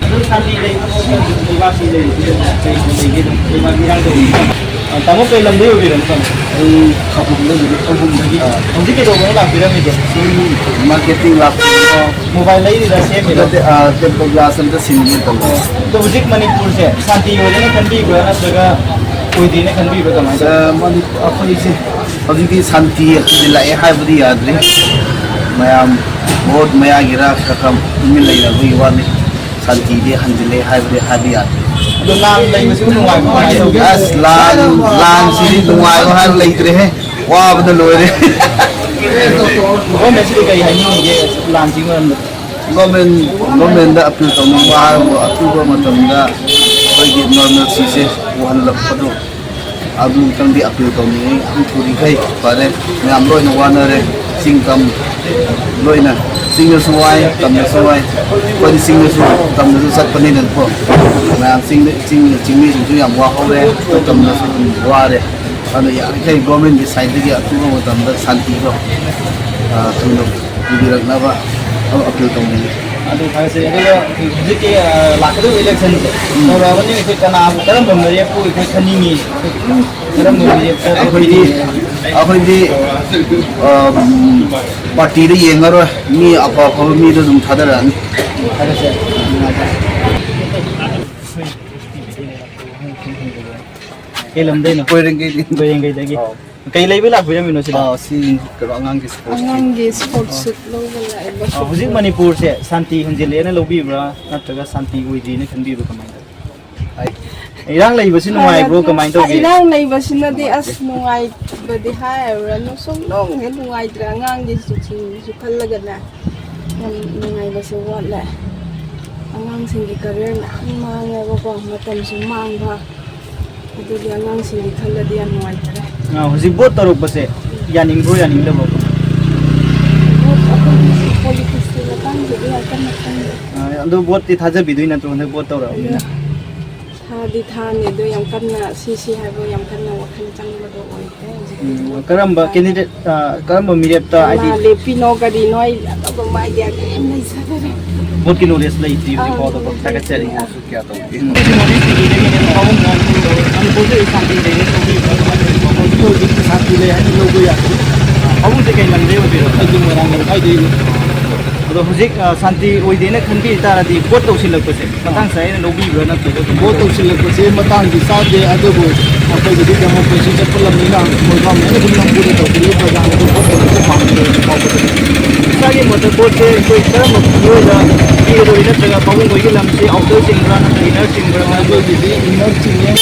ꯑꯗꯨ ꯁꯥꯟꯇꯤ ꯂꯩꯕ ꯈꯣꯠꯄ ꯂꯩꯕꯥꯛꯀꯤ ꯂꯩꯔꯤꯁꯦ ꯀꯩ ꯀꯩ ꯂꯩꯒꯦ? ꯂꯩꯕꯥꯛ ꯏꯔꯥꯡ ꯇꯧꯔꯤꯕ꯫ ꯑ, ꯇꯥꯃꯣ ꯀꯩ ꯂꯝꯗꯩ ꯑꯣꯏꯕꯤꯔꯕꯅꯣ, ꯇꯥꯃꯣ? ꯑꯩ ꯈꯧꯄꯨꯝꯗꯒꯤꯅꯤ꯫ ꯈꯧꯄꯨꯝꯗꯒꯤ꯫ ꯑꯥ꯫ ꯍꯧꯖꯤꯛ ꯀꯩꯗꯧꯕꯅꯣ ꯂꯥꯛꯄꯤꯔꯝꯃꯤꯗꯣ? ꯁꯨꯝ ꯃꯥꯔꯀꯦꯇꯤꯡ ꯂꯥꯛꯄꯅꯤꯀꯣ꯫ ꯃꯣꯕꯥꯏꯜ ꯂꯩꯔꯤꯔꯥ, ꯁꯦꯝꯃꯤꯔꯣ? ꯅꯠꯇꯦ, ꯑꯥ, ꯇꯦꯝꯄꯔ ꯒ꯭ꯂꯥꯁ ꯑꯝꯇ ꯁꯤꯟꯒꯦ ꯇꯧꯕ꯫ ꯑꯣ꯫ ꯑꯗꯣ ꯍꯧꯖꯤꯛ ꯃꯅꯤꯄꯨꯔꯁꯦ ꯁꯥꯟꯇꯤ ꯑꯣꯏꯔꯦꯅ ꯈꯟꯕꯤꯕ꯭ꯔꯥ, ꯅꯠꯇ꯭ꯔꯒ ꯑꯣꯏꯗꯦꯅ ꯈꯟꯕꯤꯕ꯭ꯔꯥ, ꯀꯃꯥꯏꯅ ꯇꯧꯋꯤ? ꯑꯥ, ꯃꯅꯤ-, ꯑꯩꯈꯣꯏꯁꯦ ꯍꯧꯖꯤꯛꯇꯤ ꯁꯥꯟꯇꯤ ꯍꯟꯖꯤꯜꯂꯛꯑꯦ ꯍꯥꯏꯕꯗꯤ ꯌꯥꯗ꯭ꯔꯤ꯫ ꯃꯌꯥꯝ ꯚꯣꯠ ꯃꯌꯥꯒꯤꯔ ꯈꯔ ꯈꯔ ꯇꯨꯃꯤꯟ ꯂꯩꯅꯕꯒꯤ ꯋꯥꯅꯤ꯫ ꯁꯥꯟꯇꯤꯗꯤ ꯍꯟꯖꯤꯜꯂꯦ ꯍꯥꯏꯕꯗꯤ ꯍꯥꯏꯕ ꯌꯥꯗꯦ꯫ ꯑꯗꯣ ꯂꯥꯟ ꯂꯩꯕꯁꯤꯕꯨ ꯅꯨꯡꯉꯥꯏꯕ꯭ꯔꯣ? ꯀꯃꯥꯏꯅ ꯇꯧꯒꯦ? ꯑꯁ, ꯂꯥꯟ, ꯂꯥꯟꯁꯤꯗꯤ ꯅꯨꯡꯉꯥꯏꯕ ꯍꯥꯏꯕ ꯂꯩꯇ꯭ꯔꯦꯍꯦ꯫ ꯋꯥꯕꯅ ꯂꯣꯏꯔꯦ꯫ ꯒꯣꯔꯃꯦꯟꯁꯤꯗꯤ ꯀꯔꯤ ꯍꯥꯏꯅꯤꯡꯉꯤꯒꯦ ꯂꯥꯟꯁꯤꯒꯤ ꯃꯔꯝꯗ? ꯒꯣꯔꯃꯦꯟ, ꯒꯣꯔꯃꯦꯟꯗ ꯑꯄꯤꯜ ꯇꯧꯅꯤꯡꯕ ꯍꯥꯏꯕꯕꯨ ꯑꯊꯨꯕ ꯃꯇꯝꯗ ꯑꯩꯈꯣꯏꯒꯤ ꯅꯣꯔꯃꯦꯜꯁꯤꯁꯦ ꯄꯨꯍꯜꯂꯛꯄꯗꯣ ꯑꯗꯨ ꯑꯃꯨꯛꯇꯪꯗꯤ ꯑꯄꯤꯜ ꯇꯧꯅꯤꯡꯉꯤ꯫ ꯌꯥꯝ ꯊꯨꯔꯤꯈꯩ ꯐꯔꯦ꯫ ꯃꯌꯥꯝ ꯂꯣꯏꯅ ꯋꯥꯅꯔꯦ꯫ ꯆꯤꯡ ꯇꯝ ꯂꯣꯏꯅ, ꯆꯤꯡꯗꯁꯨ ꯋꯥꯏ, ꯇꯝꯗꯁꯨ ꯋꯥꯏ꯫ ꯑꯩꯈꯣꯏꯗꯤ ꯆꯤꯡꯗꯁꯨ ꯇꯝꯗꯁꯨ ꯆꯠꯄꯅꯤꯅꯀꯣ꯫ ꯃꯌꯥꯝ ꯆꯤꯡꯗ, ꯆꯤꯡ, ꯆꯤꯡꯃꯤꯁꯤꯡꯁꯨ ꯌꯥꯝ ꯋꯥꯍꯧꯔꯦ꯫ ꯑꯩꯈꯣꯏ ꯇꯝꯗꯁꯨ ꯑꯗꯨꯝ ꯋꯥꯔꯦ꯫ ꯑꯗꯨꯅ ꯌꯥꯔꯤꯈꯩ ꯒꯣꯔꯃꯦꯟꯒꯤ ꯁꯥꯏꯠꯇꯒꯤ ꯑꯊꯨꯕ ꯃꯇꯝꯗ ꯁꯥꯟꯇꯤꯗꯣ, ꯑ, ꯊꯨꯅ ꯄꯤꯕꯤꯔꯛꯅꯕ ꯑꯃ ꯑꯄꯤꯜ ꯇꯧꯅꯤꯡꯉꯤ꯫ ꯑꯗꯨ ꯐꯔꯦꯁꯦ, ꯑꯗꯨꯒ ꯍꯧꯖꯤꯛꯀꯤ, ꯑ, ꯂꯥꯛꯀꯗꯧꯔꯤꯕ ꯏꯂꯦꯛꯁꯟꯁꯦ ꯎꯝ꯫ ꯇꯧꯔꯛꯑꯕꯅꯤꯅ ꯑꯩꯈꯣꯏ ꯀꯅꯥ, ꯀꯔꯝꯕ ꯃꯔꯦꯞꯄꯨ ꯑꯩꯈꯣꯏ ꯈꯟꯅꯤꯡꯉꯤ? ꯑꯩꯈꯣꯏ ꯀꯔꯝꯕ ꯃꯔꯦꯞꯇ ꯑꯩꯈꯣꯏꯗꯤ, ꯑꯩꯈꯣꯏꯗꯤ, ꯑ, ꯎꯝ, ꯄꯥꯔꯇꯤꯗ ꯌꯦꯡꯉꯔꯣꯏ, ꯃꯤ ꯑꯐ ꯑꯐꯕ ꯃꯤꯗ ꯑꯗꯨꯝ ꯊꯥꯗꯔꯛꯑꯅꯤ꯫ ꯐꯔꯦꯁꯦ, ꯅꯨꯡꯉꯥꯏꯖꯔꯦ꯫ ꯀꯩ ꯂꯝꯗꯩꯅꯣ? ꯀꯣꯏꯔꯦꯡꯒꯩꯗꯤ꯫ ꯀꯣꯏꯔꯦꯡꯒꯩꯗꯒꯤ꯫ ꯑꯥꯎ꯫ ꯀꯩ ꯂꯩꯕ ꯂꯥꯛꯄꯤꯔꯝꯃꯤꯅꯣ ꯁꯤꯗ? ꯑꯥ, ꯁꯤ ꯀꯩꯅꯣ ꯑꯉꯥꯡꯒꯤ ꯁ꯭ꯄꯣꯔꯠꯁꯀꯤ꯫ ꯑꯉꯥꯡꯒꯤ ꯁ꯭ꯄꯣꯔꯠꯁ ꯁꯨꯠ ꯂꯧꯕ ꯂꯥꯛꯑꯦꯕ꯫ ꯑꯥ, ꯍꯧꯖꯤꯛ ꯃꯅꯤꯄꯨꯔꯁꯦ ꯁꯥꯟꯇꯤ ꯍꯟꯖꯤꯜꯂꯦꯅ ꯂꯧꯕꯤꯕ꯭ꯔꯥ, ꯅꯠꯇ꯭ꯔꯒ ꯁꯥꯟꯇꯤ ꯑꯣꯏꯗꯦꯅ ꯈꯟꯕꯤꯕ꯭ꯔꯥ, ꯀꯃꯥꯏꯅ ꯇꯧꯋꯤ? ꯍꯥꯏ꯫ ꯏꯔꯥꯡ ꯂꯩꯕꯁꯤ ꯅꯨꯡꯉꯥꯏꯕ꯭ꯔꯣ, ꯀꯃꯥꯏꯅ ꯇꯧꯒꯦ? ꯏꯔꯥꯡ ꯂꯩꯕꯁꯤꯅꯗꯤ ꯑꯁ ꯅꯨꯡꯉꯥꯏꯕꯗꯤ ꯍꯥꯏꯔꯨꯔꯅꯨ, ꯁꯨꯡꯅꯨꯡ ꯍꯦꯛ ꯅꯨꯡꯉꯥꯏꯇ꯭ꯔꯦ꯫ ꯑꯉꯥꯡꯒꯤꯁꯤꯡꯁꯨ ꯈꯜꯂꯒꯅꯦ ꯌꯥꯝ ꯅꯨꯡꯉꯥꯏꯕꯁꯦ ꯋꯥꯠꯂꯦ꯫ ꯑꯉꯥꯡꯁꯤꯡꯒꯤ ꯀꯦꯔꯤꯌꯔ ꯃꯌꯥꯝ ꯃꯥꯡꯉꯦꯕꯀꯣ, ꯃꯇꯝꯁꯨ ꯃꯥꯡꯕ꯫ ꯑꯗꯨꯒꯤ ꯑꯉꯥꯡꯁꯤꯡꯒꯤ ꯈꯜꯂꯗꯤ ꯌꯥꯝ ꯅꯨꯡꯉꯥꯏꯇꯔꯦ꯫ ꯑꯥ, ꯍꯧꯖꯤꯛ ꯚꯣꯠ ꯇꯧꯔꯛꯄꯁꯦ ꯌꯥꯅꯤꯡꯕ꯭ꯔꯣ, ꯌꯥꯅꯤꯡꯗꯕ꯭ꯔꯣ? ꯚꯣꯠ ꯑꯩꯈꯣꯏꯗꯤ ꯄꯣꯂꯤꯇꯤꯛꯁꯀꯤ ꯃꯇꯥꯡꯗꯗꯤ ꯌꯥꯝ ꯀꯟꯅ ꯈꯪꯗꯦ꯫ ꯑꯥ, ꯑꯗꯣ ꯚꯣꯠꯇꯤ ꯊꯥꯖꯕꯤꯗꯣꯏ ꯅꯠꯇ꯭ꯔꯣ, ꯍꯟꯗꯛ ꯚꯣꯠ ꯇꯧꯔꯛꯑꯕꯅꯤꯅ? ꯊꯥꯗꯤ ꯊꯥꯅꯤ, ꯑꯗꯣ ꯌꯥꯝ ꯀꯟꯅ ꯁꯤ ꯁꯤ ꯍꯥꯏꯕ ꯌꯥꯝ ꯀꯟꯅ ꯋꯥꯈꯜ ꯆꯪꯕꯗꯣ ꯑꯣꯏꯗꯦ ꯍꯧꯖꯤꯛ꯫ ꯎꯝ, ꯀꯔꯝꯕ ꯀꯦꯟꯗꯤꯗꯦꯠ, ꯑꯥ, ꯀꯔꯝꯕ ꯃꯤꯔꯦꯞꯇ, ꯀꯅꯥ ꯍꯥꯏꯗꯤ ꯂꯦꯞꯄꯤꯅꯣ ꯀꯔꯤꯅꯣ ꯑꯩ ꯑꯗꯨꯒꯨꯝꯕ ꯑꯥꯏꯗꯤꯌꯥ ꯀꯔꯤꯝ ꯂꯩꯖꯗꯔꯦ꯫ ꯚꯣꯠꯀꯤ ꯅꯣꯂꯦꯖ ꯂꯩꯇ꯭ꯔꯤꯕꯅꯤꯀꯣ, ꯑꯥ, ꯑꯗꯣ ꯂꯩꯇ꯭ꯔꯤ꯫ ꯊꯥꯒꯠꯆꯔꯤ꯫ ꯑꯥ꯫ ꯀꯌꯥ ꯇꯧꯗꯦ꯫ ꯃꯅꯤꯄꯨꯔꯒꯤꯗꯒꯤ ꯍꯦꯟꯅ ꯐꯥꯎꯕ ꯃꯌꯥꯝ ꯃꯅꯤꯄꯨꯔꯁꯦ ꯁꯥꯟꯇꯤ ꯂꯩꯔꯦ ꯇꯧꯕꯤꯕ꯭ꯔꯥ? ꯀꯃꯥꯏꯅ ꯇꯧꯔꯤꯕ? ꯍꯧꯖꯤꯛ ꯍꯧꯖꯤꯛ ꯁꯥꯟꯇꯤ ꯂꯩ ꯍꯥꯏꯅ ꯂꯧꯕ ꯌꯥꯗꯦ꯫ ꯃꯐꯝꯁꯦ ꯀꯩ ꯂꯝꯗꯩ ꯑꯣꯏꯕꯤꯔꯕ? ꯑꯩꯗꯤ ꯃꯣꯏꯔꯥꯡ ꯂꯩꯀꯥꯏꯗꯒꯤꯅꯤ꯫ ꯑꯗꯣ ꯍꯧꯖꯤꯛ, ꯑ, ꯁꯥꯟꯇꯤ ꯑꯣꯏꯗꯦꯅ ꯈꯟꯕꯤ ꯇꯥꯔꯗꯤ ꯚꯣꯠ ꯇꯧꯁꯤꯜꯂꯛꯄꯁꯦ ꯃꯇꯥꯡ ꯆꯥꯏꯅ ꯂꯧꯕꯤꯕ꯭ꯔꯥ, ꯅꯠꯇ꯭ꯔꯒ ꯀꯃꯥꯏꯅ ꯚꯣꯠ ꯇꯧꯕꯤꯕ꯭ꯔꯥ? ꯇꯧꯁꯤꯜꯂꯛꯄꯁꯦ ꯃꯇꯥꯡꯗꯤ ꯆꯥꯗꯦ, ꯑꯗꯨꯕꯨ ꯑꯩꯈꯣꯏꯒꯤꯗꯤ ꯗꯦꯃꯣꯀ꯭ꯔꯦꯁꯤ ꯆꯠꯄ ꯂꯝꯅꯤꯅ ꯃꯣꯏ ꯐꯥꯝꯅ ꯑꯗꯨꯝ ꯅꯝꯐꯨꯗ ꯇꯧꯕꯤꯕ ꯄ꯭ꯔꯖꯥꯅ ꯑꯗꯨꯝ ꯚꯣꯠ ꯇꯧꯕꯁꯦ ꯄꯥꯝꯗꯦ ꯐꯥꯎꯕꯗ꯫ ꯏꯁꯥꯒꯤ ꯃꯣꯇꯣꯔ ꯕꯣꯠꯁꯦ ꯑꯩꯈꯣꯏ ꯀꯔꯝꯕ ꯃꯤꯑꯣꯏꯗ ꯄꯤꯒꯗꯧꯔꯤ, ꯅꯠꯇ꯭ꯔꯒ ꯄꯥꯕꯨꯡ ꯈꯣꯏꯒꯤ ꯂꯝꯁꯦ ꯑꯥꯎꯇꯔ ꯆꯤꯡꯕ꯭ꯔꯥ ꯅꯠꯇ꯭ꯔꯒ ꯏꯅꯔ ꯆꯤꯡꯕ꯭ꯔꯥ? ꯑꯩꯈꯣꯏꯒꯤꯗꯤ ꯏꯅꯔ ꯆꯤꯡꯉꯦ,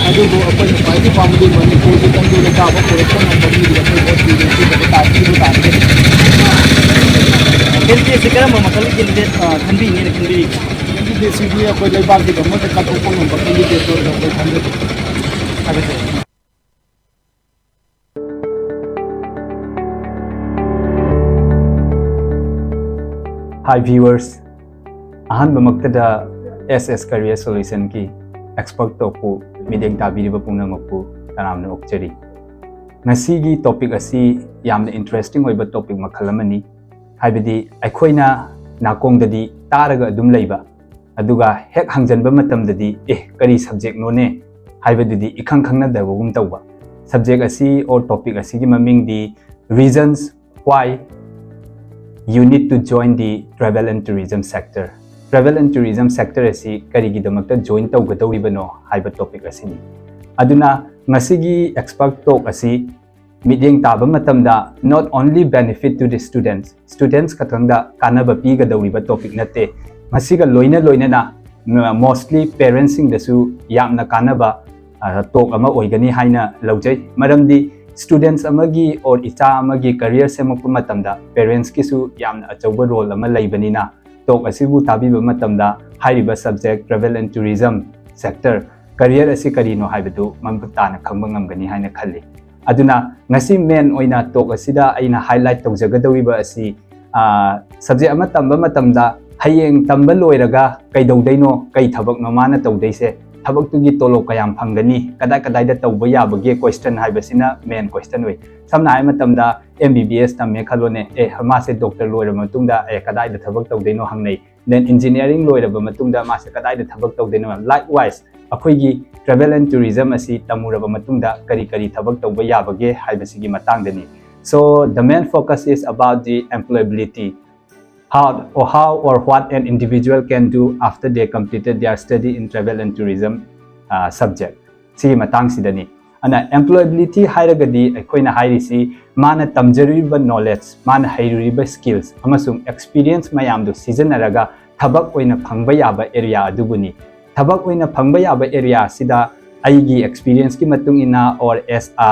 ꯑꯗꯨꯕꯨ ꯑꯩꯈꯣꯏꯅ ꯈ꯭ꯋꯥꯏꯗꯒꯤ ꯄꯥꯝꯕꯗꯤ ꯃꯅꯤꯄꯨꯔꯒꯤ ꯇꯪꯗꯨ ꯂꯩꯇꯥꯕ ꯄꯨꯔꯛꯄ ꯉꯝꯕ ꯃꯤꯗꯨꯗ ꯑꯩꯈꯣꯏ ꯚꯣꯠ ꯄꯤꯕ ꯄꯤꯗꯕ ꯇꯥ-, ꯄꯤꯕ ꯇꯥꯔꯒꯗꯤ꯫ ꯀꯦꯟꯗꯤꯗꯦꯠꯁꯦ ꯀꯔꯝꯕ ꯃꯈꯜꯒꯤ ꯀꯦꯟꯗꯤꯗꯦꯠ, ꯑ, ꯈꯟꯕꯤꯅꯦꯅ ꯈꯟꯕꯤꯔꯤ? ꯀꯦꯟꯗꯤꯗꯦꯠꯁꯤꯗꯤ ꯑꯩꯈꯣꯏ ꯂꯩꯕꯥꯛꯀꯤꯗꯃꯛꯇ ꯀꯠꯊꯣꯛꯄ ꯉꯝꯕ ꯀꯦꯟꯗꯤꯗꯦꯠꯇꯣ ꯑꯣꯏꯅ ꯑꯩꯈꯣꯏ ꯈꯟꯖꯩ꯫ ꯊꯥꯒꯠꯆꯔꯤ꯫ Hi viewers, ꯑꯍꯥꯟꯕꯃꯛꯇꯗ S S Career Solutionꯒꯤ expert talkꯄꯨ ꯃꯤꯠꯌꯦꯡ ꯇꯥꯕꯤꯔꯤꯕ ꯄꯨꯝꯅꯃꯛꯄꯨ ꯇꯔꯥꯝꯅ ꯑꯣꯛꯆꯔꯤ꯫ ꯉꯁꯤꯒꯤ topic ꯑꯁꯤ ꯌꯥꯝꯅ interesting ꯑꯣꯏꯕ topic ꯃꯈꯜ ꯑꯃꯅꯤ꯫ ꯍꯥꯏꯕꯗꯤ ꯑꯩꯈꯣꯏꯅ ꯅꯥꯀꯣꯡꯗꯗꯤ ꯇꯥꯔꯒ ꯑꯗꯨꯝ ꯂꯩꯕ, ꯑꯗꯨꯒ ꯍꯦꯛ ꯍꯪꯖꯟꯕ ꯃꯇꯝꯗꯗꯤ, "ꯑꯦ, ꯀꯔꯤ subjectꯅꯣꯅꯦ?" ꯍꯥꯏꯕꯗꯨꯗꯤ ꯏꯈꯪ ꯈꯪꯅꯗꯕꯒꯨꯝ ꯇꯧꯕ꯫ Subject ꯑꯁꯤ or topic ꯑꯁꯤꯒꯤ ꯃꯃꯤꯡꯗꯤ Reasons Why You Need to Join the Travel and Tourism Sector꯫ Travel and Tourism Sector ꯑꯁꯤ ꯀꯔꯤꯒꯤꯗꯃꯛꯇ join ꯇꯧꯒꯗꯧꯔꯤꯕꯅꯣ ꯍꯥꯏꯕ topic ꯑꯁꯤꯅꯤ꯫ ꯑꯗꯨꯅ ꯉꯁꯤꯒꯤ expert talk ꯑꯁꯤ ꯃꯤꯠꯌꯦꯡ ꯇꯥꯕ ꯃꯇꯝꯗ not only benefit to the students, students ꯈꯛꯇꯪꯗ ꯀꯥꯟꯅꯕ ꯄꯤꯒꯗꯧꯔꯤꯕ topic ꯅꯠꯇꯦ꯫ ꯃꯁꯤꯒ ꯂꯣꯏꯅ ꯂꯣꯏꯅꯅ mostly parentsꯁꯤꯡꯗꯁꯨ ꯌꯥꯝꯅ ꯀꯥꯟꯅꯕ, ꯑ, talk ꯑꯃ ꯑꯣꯏꯒꯅꯤ ꯍꯥꯏꯅ ꯂꯧꯖꯩ꯫ ꯃꯔꯝꯗꯤ students ꯑꯃꯒꯤ or ꯏꯆꯥ ꯑꯃꯒꯤ career ꯁꯦꯝꯃꯛꯄ ꯃꯇꯝꯗ parentsꯀꯤꯁꯨ ꯌꯥꯝꯅ ꯑꯆꯧꯕ role ꯑꯃ ꯂꯩꯕꯅꯤꯅ, talk ꯑꯁꯤꯕꯨ ꯇꯥꯕꯤꯕ ꯃꯇꯝꯗ ꯍꯥꯏꯔꯤꯕ subject Travel and Tourism Sector career ꯑꯁꯤ ꯀꯔꯤꯅꯣ ꯍꯥꯏꯕꯗꯨ ꯃꯃꯨꯠ ꯇꯥꯅ ꯈꯪꯕ ꯉꯝꯒꯅꯤ ꯍꯥꯏꯅ ꯈꯜꯂꯤ꯫ ꯑꯗꯨꯅ ꯉꯁꯤ main ꯑꯣꯏꯅ talk ꯑꯁꯤꯗ ꯑꯩꯅ highlight ꯇꯧꯖꯒꯗꯧꯔꯤꯕ ꯑꯁꯤ, ꯑ, subject ꯑꯃ ꯇꯝꯕ ꯃꯇꯝꯗ ꯍꯌꯦꯡ ꯇꯝꯕ ꯂꯣꯏꯔꯒ ꯀꯩꯗꯧꯗꯣꯏꯅꯣ, ꯀꯩ ꯊꯕꯛꯅꯣ ꯃꯥꯅ ꯇꯧꯗꯣꯏꯁꯦ, ꯊꯕꯛꯇꯨꯒꯤ ꯇꯣꯂꯣꯞ ꯀꯌꯥꯝ ꯐꯪꯒꯅꯤ, ꯀꯗꯥꯏ ꯀꯗꯥꯏꯗ ꯇꯧꯕ ꯌꯥꯕꯒꯦ question ꯍꯥꯏꯕꯁꯤꯅ main question ꯑꯣꯏ꯫ ꯁꯝꯅ ꯍꯥꯏꯕ ꯃꯇꯝꯗ M B B S ꯇꯝꯃꯦ ꯈꯜꯂꯣꯅꯦ, ꯑꯦ, ꯃꯥꯁꯦ doctor ꯂꯣꯏꯔꯕ ꯃꯇꯨꯡꯗ, ꯑꯦ, ꯀꯗꯥꯏꯗ ꯊꯕꯛ ꯇꯧꯗꯣꯏꯅꯣ ꯍꯪꯅꯩ꯫ Then engineering ꯂꯣꯏꯔꯕ ꯃꯇꯨꯡꯗ ꯃꯥꯁꯦ ꯀꯗꯥꯏꯗ ꯊꯕꯛ ꯇꯧꯗꯣꯏꯅꯣ? Likewise, ꯑꯩꯈꯣꯏꯒꯤ travel and tourism ꯑꯁꯤ ꯇꯝꯃꯨꯔꯕ ꯃꯇꯨꯡꯗ ꯀꯔꯤ ꯀꯔꯤ ꯊꯕꯛ ꯇꯧꯕ ꯌꯥꯕꯒꯦ ꯍꯥꯏꯕꯁꯤꯒꯤ ꯃꯇꯥꯡꯗꯅꯤ꯫ So, the main focus is about the employability. How or, how or what an individual can do after they completed their study in travel and tourism, uh, subject꯫ ꯁꯤꯒꯤ ꯃꯇꯥꯡꯁꯤꯗꯅꯤ꯫ ꯑꯗꯨꯅ employability ꯍꯥꯏꯔꯒꯗꯤ ꯑꯩꯈꯣꯏꯅ ꯍꯥꯏꯔꯤꯁꯤ ꯃꯥꯅ ꯇꯝꯖꯔꯨꯔꯤꯕ knowledge, ꯃꯥꯅ ꯍꯩꯔꯨꯔꯤꯕ skills ꯑꯃꯁꯨꯡ experience ꯃꯌꯥꯝꯗꯨ ꯁꯤꯖꯤꯟꯅꯔꯒ ꯊꯕꯛ ꯑꯣꯏꯅ ꯐꯪꯕ ꯌꯥꯕ area ꯑꯗꯨꯕꯨꯅꯤ꯫ ꯊꯕꯛ ꯑꯣꯏꯅ ꯐꯪꯕ ꯌꯥꯕ area ꯑꯁꯤꯗ ꯑꯩꯒꯤ experience ꯀꯤ ꯃꯇꯨꯡ ꯏꯟꯅ or as a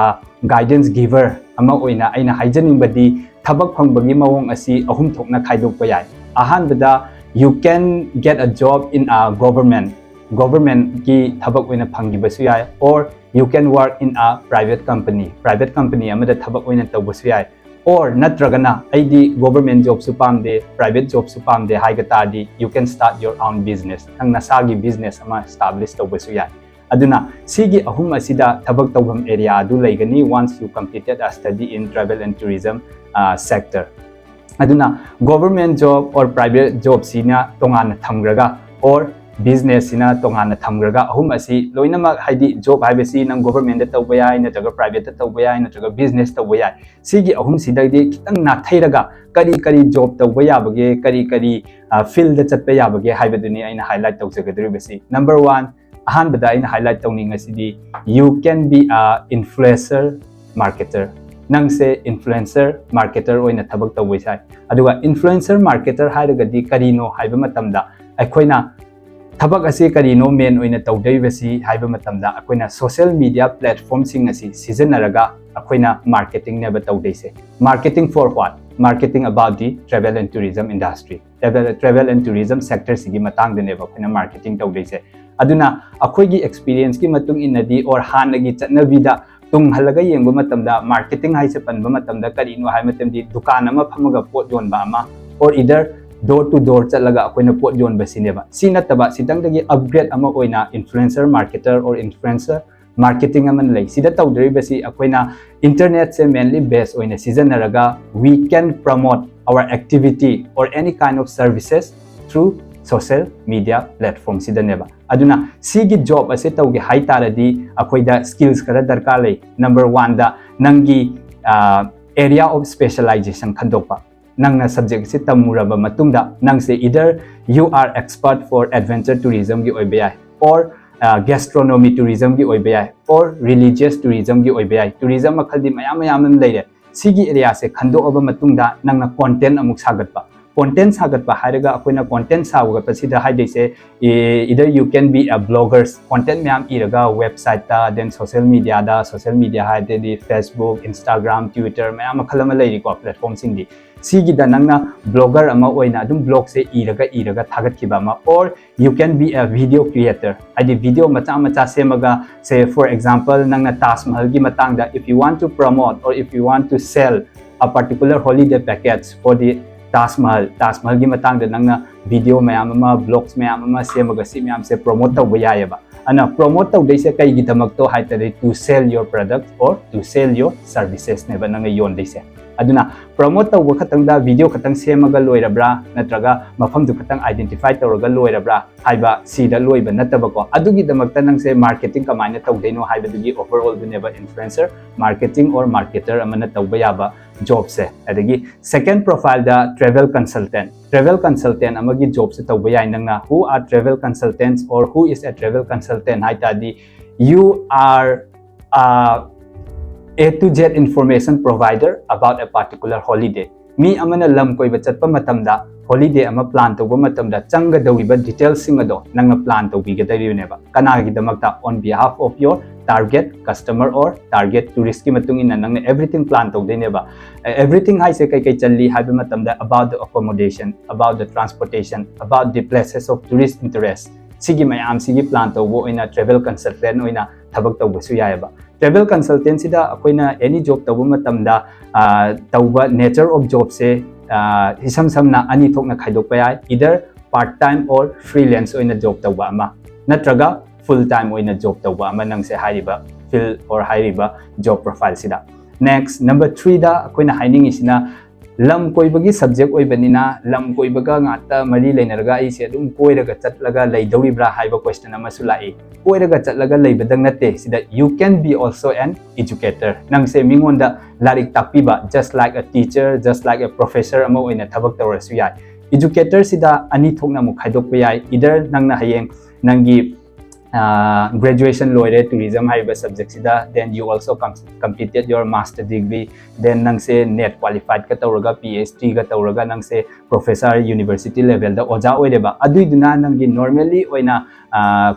guidance giver ꯑꯃ ꯑꯣꯏꯅ ꯑꯩꯅ ꯍꯥꯏꯖꯅꯤꯡꯕꯗꯤ ꯊꯕꯛ ꯐꯪꯕꯒꯤ ꯃꯑꯣꯡ ꯑꯁꯤ ꯑꯍꯨꯝ ꯊꯣꯛꯅ ꯈꯥꯏꯗꯣꯛꯄ ꯌꯥꯏ꯫ ꯑꯍꯥꯟꯕꯗ, you can get a job in a government, government ꯀꯤ ꯊꯕꯛ ꯑꯣꯏꯅ ꯐꯪꯈꯤꯕꯁꯨ ꯌꯥꯏ, or you can work in a private company, private company ꯑꯃꯗ ꯊꯕꯛ ꯑꯣꯏꯅ ꯇꯧꯕꯁꯨ ꯌꯥꯏ, or ꯅꯠꯇ꯭ꯔꯒꯅ ꯑꯩꯗꯤ government job ꯁꯨ ꯄꯥꯝꯗꯦ, private job ꯁꯨ ꯄꯥꯝꯗꯦ ꯍꯥꯏꯕ ꯇꯥꯔꯗꯤ you can start your own business, ꯅꯪ ꯅꯁꯥꯒꯤ business ꯑꯃ establish ꯇꯧꯕꯁꯨ ꯌꯥꯏ꯫ ꯑꯗꯨꯅ ꯁꯤꯒꯤ ꯑꯍꯨꯝ ꯑꯁꯤꯗ ꯊꯕꯛ ꯇꯧꯐꯝ area ꯑꯗꯨ ꯂꯩꯒꯅꯤ once you completed a study in travel and tourism sector꯫ ꯑꯗꯨꯅ government job or private job ꯁꯤꯅ ꯇꯣꯉꯥꯟꯅ ꯊꯝꯈ꯭ꯔꯒ, or business ꯁꯤꯅ ꯇꯣꯉꯥꯟꯅ ꯊꯝꯈ꯭ꯔꯒ, ꯑꯍꯨꯝ ꯑꯁꯤ ꯂꯣꯏꯅꯃꯛ, ꯍꯥꯏꯗꯤ job ꯍꯥꯏꯕꯁꯤ ꯅꯪ government ꯇ ꯇꯧꯕ ꯌꯥꯏ, ꯅꯠꯇ꯭ꯔꯒ private ꯇ ꯇꯧꯕ ꯌꯥꯏ, ꯅꯠꯇ꯭ꯔꯒ business ꯇꯧꯕ ꯌꯥꯏ꯫ ꯁꯤꯒꯤ ꯑꯍꯨꯝꯁꯤꯗꯒꯤ ꯈꯤꯇꯪ ꯅꯥꯊꯩꯔꯒ ꯀꯔꯤ ꯀꯔꯤ job ꯇꯧꯕ ꯌꯥꯕꯒꯦ, ꯀꯔꯤ ꯀꯔꯤ field ꯗ ꯆꯠꯄ ꯌꯥꯕꯒꯦ ꯍꯥꯏꯕꯗꯨꯅꯤ ꯑꯩꯅ highlight ꯇꯧꯖꯒꯗꯧꯔꯤꯕꯁꯤ꯫ Number one, ꯑꯍꯥꯟꯕꯗ ꯑꯩꯅ highlight ꯇꯧꯅꯤꯡꯉꯤꯁꯤꯗꯤ, you can be a influencer marketer꯫ ꯅꯪꯁꯦ influencer marketer ꯑꯣꯏꯅ ꯊꯕꯛ ꯇꯧꯕ ꯌꯥꯏ꯫ ꯑꯗꯨꯒ influencer marketer ꯍꯥꯏꯔꯒꯗꯤ ꯀꯔꯤꯅꯣ ꯍꯥꯏꯕ ꯃꯇꯝꯗ, ꯑꯩꯈꯣꯏꯅ ꯊꯕꯛ ꯑꯁꯤ ꯀꯔꯤꯅꯣ main ꯑꯣꯏꯅ ꯇꯧꯗꯣꯔꯤꯕꯁꯤ ꯍꯥꯏꯕ ꯃꯇꯝꯗ, ꯑꯩꯈꯣꯏꯅ social media platform ꯁꯤꯡ ꯑꯁꯤ ꯁꯤꯖꯤꯟꯅꯔꯒ ꯑꯩꯈꯣꯏꯅ marketing ꯅꯦꯕ ꯇꯧꯗꯣꯏꯁꯦ꯫ Marketing for what? Marketing about the travel and tourism industry꯫ Travel, travel and tourism sector ꯁꯤꯒꯤ ꯃꯇꯥꯡꯗꯅꯦꯕ ꯑꯩꯈꯣꯏꯅ marketing ꯇꯧꯗꯣꯏꯁꯦ꯫ ꯑꯗꯨꯅ ꯑꯩꯈꯣꯏꯒꯤ experience ꯀꯤ ꯃꯇꯨꯡ ꯏꯟꯅꯗꯤ, or ꯍꯥꯟꯅꯒꯤ ꯆꯠꯅꯕꯤꯗ ꯇꯨꯡ ꯍꯜꯂꯒ ꯌꯦꯡꯕ ꯃꯇꯝꯗ, marketing ꯍꯥꯏꯁꯦ ꯄꯟꯕ ꯃꯇꯝꯗ ꯀꯔꯤꯅꯣ ꯍꯥꯏꯕ ꯃꯇꯝꯗꯤ, ꯗꯨꯀꯥꯟ ꯑꯃ ꯐꯝꯃꯒ ꯄꯣꯠ ꯌꯣꯟꯕ ꯑꯃ, or either door to door ꯆꯠꯂꯒ ꯑꯩꯈꯣꯏꯅ ꯄꯣꯠ ꯌꯣꯟꯕ ꯁꯤꯅꯦꯕ꯫ ꯁꯤ ꯅꯠꯇꯕ, ꯁꯤꯇꯪꯗꯒꯤ upgrade ꯑꯃ ꯑꯣꯏꯅ influencer marketer or influencer marketing ꯑꯃ ꯂꯩ꯫ ꯁꯤꯗ ꯇꯧꯗꯣꯔꯤꯕꯁꯤ ꯑꯩꯈꯣꯏꯅ internet ꯁꯦ mainly base ꯑꯣꯏꯅ ꯁꯤꯖꯤꯟꯅꯔꯒ, we can promote our activity or any kind of services through social media platform ꯁꯤꯗꯅꯦꯕ꯫ ꯑꯗꯨꯅ ꯁꯤꯒꯤ job ꯑꯁꯦ ꯇꯧꯒꯦ ꯍꯥꯏ ꯇꯥꯔꯗꯤ ꯑꯩꯈꯣꯏꯗ skills ꯈꯔ ꯗꯔꯀꯥꯔ ꯂꯩ꯫ Number one ꯗ ꯅꯪꯒꯤ, ꯑ, area of specialization ꯈꯟꯗꯣꯛꯄ꯫ ꯅꯪꯅ subject ꯁꯤ ꯇꯝꯃꯨꯔꯕ ꯃꯇꯨꯡꯗ ꯅꯪꯁꯦ either you are expert for adventure tourism ꯒꯤ ꯑꯣꯏꯕ ꯌꯥꯏ, or ꯒꯦꯁꯇ꯭ꯔꯣꯅꯣꯃꯤ ꯇꯨꯔꯤꯖꯝꯒꯤ ꯑꯣꯏꯕ ꯌꯥꯏ, ꯑꯣꯔ ꯔꯤꯂꯤꯖꯤꯌꯁ ꯇꯨꯔꯤꯖꯝꯒꯤ ꯑꯣꯏꯕ ꯌꯥꯏ꯫ ꯇꯨꯔꯤꯖꯝ ꯃꯈꯜꯗꯤ ꯃꯌꯥꯝ ꯃꯌꯥꯝ ꯑꯃ ꯂꯩꯔꯦ꯫ ꯁꯤꯒꯤ ꯑꯦꯔꯤꯌꯥꯁꯦ ꯈꯟꯗꯣꯛꯑꯕ ꯃꯇꯨꯡꯗ ꯅꯪꯅ ꯀꯣꯟꯇꯦꯟ ꯑꯃꯨꯛ ꯁꯥꯒꯠꯄ꯫ ꯀꯣꯟꯇꯦꯟ ꯁꯥꯒꯠꯄ ꯍꯥꯏꯔꯒ ꯑꯩꯈꯣꯏꯅ ꯀꯣꯟꯇꯦꯟ ꯁꯥꯒꯠꯄꯁꯤꯗ ꯍꯥꯏꯗꯣꯏꯁꯦ, either you can be a bloggers, content ꯃꯌꯥꯝ ꯏꯔꯒ ꯋꯦꯕꯁꯥꯏꯠꯇ, then social mediaꯗ, social media ꯍꯥꯏꯔꯗꯤ Facebook, Instagram, Twitter ꯃꯌꯥꯝ ꯃꯈꯜ ꯑꯃ ꯂꯩꯔꯤꯀꯣ, ꯄ꯭ꯂꯦꯠꯐꯣꯝꯁꯤꯡꯗꯤ꯫ ꯁꯤꯒꯤꯗ ꯅꯪꯅ ꯕ꯭ꯂꯣꯒꯔ ꯑꯃ ꯑꯣꯏꯅ ꯑꯗꯨꯝ ꯕ꯭ꯂꯣꯒꯁꯦ ꯏꯔꯒ ꯏꯔꯒ ꯊꯥꯒꯠꯈꯤꯕ ꯑꯃ, or you can be a video creator, ꯍꯥꯏꯗꯤ ꯚꯤꯗꯤꯑꯣ ꯃꯆꯥ ꯃꯆꯥ ꯁꯦꯝꯃꯒ, say for example ꯅꯪꯅ ꯇꯥꯖ ꯃꯍꯜꯒꯤ ꯃꯇꯥꯡꯗ, if you want to promote or if you want to sell a particular holiday package for the Taj Mahal, Taj ꯃꯍꯜꯒꯤ ꯃꯇꯥꯡꯗ ꯅꯪꯅ ꯚꯤꯗꯤꯑꯣ ꯃꯌꯥꯝ ꯑꯃ, ꯕ꯭ꯂꯣꯒꯁ ꯃꯌꯥꯝ ꯑꯃ ꯁꯦꯝꯃꯒ ꯁꯤ ꯃꯌꯥꯝꯁꯦ ꯄ꯭ꯔꯣꯃꯣꯠ ꯇꯧꯕ ꯌꯥꯏꯑꯕ꯫ ꯑꯗꯨꯅ ꯄ꯭ꯔꯣꯃꯣꯠ ꯇꯧꯗꯣꯏꯁꯦ ꯀꯩꯒꯤꯗꯃꯛꯇꯣ ꯍꯥꯏ ꯇꯥꯔꯗꯤ, to sell your product or to sell your servicesꯅꯦꯕ ꯅꯪꯅ ꯌꯣꯟꯗꯣꯏꯁꯦ꯫ ꯑꯗꯨꯅ ꯄ꯭ꯔꯣꯃꯣꯠ ꯇꯧꯕ ꯈꯛꯇꯪꯗ, ꯚꯤꯗꯤꯑꯣ ꯈꯛꯇꯪ ꯁꯦꯝꯃꯒ ꯂꯣꯏꯔꯕ꯭ꯔꯥ, ꯅꯠꯇ꯭ꯔꯒ ꯃꯐꯝꯗꯨ ꯈꯛꯇꯪ ꯑꯥꯏꯗꯦꯟꯇꯤꯐꯥꯏ ꯇꯧꯔꯒ ꯂꯣꯏꯔꯕ꯭ꯔꯥ ꯍꯥꯏꯕ ꯁꯤꯗ ꯂꯣꯏꯕ ꯅꯠꯇꯕꯀꯣ꯫ ꯑꯗꯨꯒꯤꯗꯃꯛꯇ ꯅꯪꯁꯦ ꯃꯥꯔꯀꯦꯇꯤꯡ ꯀꯃꯥꯏꯅ ꯇꯧꯗꯣꯏꯅꯣ ꯍꯥꯏꯕꯗꯨꯒꯤ overallꯗꯨꯅꯦꯕ influencer marketing or marketer ꯑꯃꯅ ꯇꯧꯕ ꯌꯥꯕ ꯖꯣꯕꯁꯦ꯫ ꯑꯗꯒꯤ second profileꯗ travel consultant, travel consultant ꯑꯃꯒꯤ ꯖꯣꯕꯁꯦ ꯇꯧꯕ ꯌꯥꯏ ꯅꯪꯅ꯫ Who are travel consultants or who is a travel consultant ꯍꯥꯏ ꯇꯥꯔꯗꯤ, you are a A to Z information provider about a particular holiday. ꯃꯤ ꯑꯃꯅ ꯂꯝ ꯀꯣꯏꯕ ꯆꯠꯄ ꯃꯇꯝꯗ, ꯍꯣꯂꯤꯗꯦ ꯑꯃ ꯄ꯭ꯂꯥꯟ ꯇꯧꯕ ꯃꯇꯝꯗ ꯆꯪꯒꯗꯧꯔꯤꯕ ꯗꯤꯇꯦꯜꯁꯤꯡ ꯑꯗꯣ ꯅꯪꯅ ꯄ꯭ꯂꯥꯟ ꯇꯧꯕꯤꯒꯗꯧꯔꯤꯕꯅꯦꯕ꯫ ꯀꯅꯥꯒꯤꯗꯃꯛꯇ? On behalf of your target customer or target touristꯀꯤ ꯃꯇꯨꯡ ꯏꯟꯅ ꯅꯪꯅ everything ꯄ꯭ꯂꯥꯟ ꯇꯧꯗꯣꯏꯅꯦꯕ꯫ Everything ꯍꯥꯏꯁꯦ ꯀꯩꯀꯩ ꯆꯜꯂꯤ ꯍꯥꯏꯕ ꯃꯇꯝꯗ, about the accommodation, about the transportation, about the places of tourist interest, ꯁꯤꯒꯤ ꯃꯌꯥꯝꯁꯤꯒꯤ ꯄ꯭ꯂꯥꯟ ꯇꯧꯕ ꯑꯣꯏꯅ travel consultant ꯑꯣꯏꯅ ꯊꯕꯛ ꯇꯧꯕꯁꯨ ꯌꯥꯏꯑꯕ꯫ Travel consultantꯁꯤꯗ ꯑꯩꯈꯣꯏꯅ any job ꯇꯧꯕ ꯃꯇꯝꯗ, ꯑ, ꯇꯧꯕ nature of jobꯁꯦ, ꯑ, ꯏꯁꯝ ꯁꯝꯅ ꯑꯅꯤ ꯊꯣꯛꯅ ꯈꯥꯏꯗꯣꯛꯄ ꯌꯥꯏ, either part time or freelance ꯑꯣꯏꯅ ꯖꯣꯕ ꯇꯧꯕ ꯑꯃ, ꯅꯠꯇ꯭ꯔꯒ full time ꯑꯣꯏꯅ ꯖꯣꯕ ꯇꯧꯕ ꯑꯃ, ꯅꯪꯁꯦ ꯍꯥꯏꯔꯤꯕ field or ꯍꯥꯏꯔꯤꯕ job profileꯁꯤꯗ꯫ Next, number threeꯗ ꯑꯩꯈꯣꯏꯅ ꯍꯥꯏꯅꯤꯡꯉꯤꯁꯤꯅ, ꯂꯝ ꯀꯣꯏꯕꯒꯤ subject ꯑꯣꯏꯕꯅꯤꯅ, ꯂꯝ ꯀꯣꯏꯕꯒ ꯉꯥꯛꯇ ꯃꯔꯤ ꯂꯩꯅꯔꯒ ꯑꯩꯁꯦ ꯑꯗꯨꯝ ꯀꯣꯏꯔꯒ ꯆꯠꯂꯒ ꯂꯩꯗꯧꯔꯤꯕ꯭ꯔꯥ ꯍꯥꯏꯕ question ꯑꯃꯁꯨ ꯂꯥꯛꯏ꯫ ꯀꯣꯏꯔꯒ ꯆꯠꯂꯒ ꯂꯩꯕꯗꯪ ꯅꯠꯇꯦ, ꯁꯤꯗ you can be also an educator. ꯅꯪꯁꯦ ꯃꯤꯉꯣꯟꯗ ꯂꯥꯏꯔꯤꯛ ꯇꯥꯛꯄꯤꯕ, just like a teacher, just like a professor ꯑꯃ ꯑꯣꯏꯅ ꯊꯕꯛ ꯇꯧꯔꯁꯨ ꯌꯥꯏ꯫ Educatorꯁꯤꯗ ꯑꯅꯤ ꯊꯣꯛꯅ ꯑꯃꯨꯛ ꯈꯥꯏꯗꯣꯛꯄ ꯌꯥꯏ, either ꯅꯪꯅ ꯍꯌꯦꯡ ꯅꯪꯒꯤ graduation ꯂꯣꯏꯔꯦ tourism ꯍꯥꯏꯔꯤꯕ subject ꯁꯤꯗ, then you also com- completed your master degree, then ꯅꯪꯁꯦ NET qualified ꯀ ꯇꯧꯔꯒ PhD ꯒ ꯇꯧꯔꯒ ꯅꯪꯁꯦ professor university level ꯗ ꯑꯣꯖꯥ ꯑꯣꯏꯔꯦꯕ꯫ ꯑꯗꯨꯏꯗꯨꯅ ꯅꯪꯒꯤ normally ꯑꯣꯏꯅ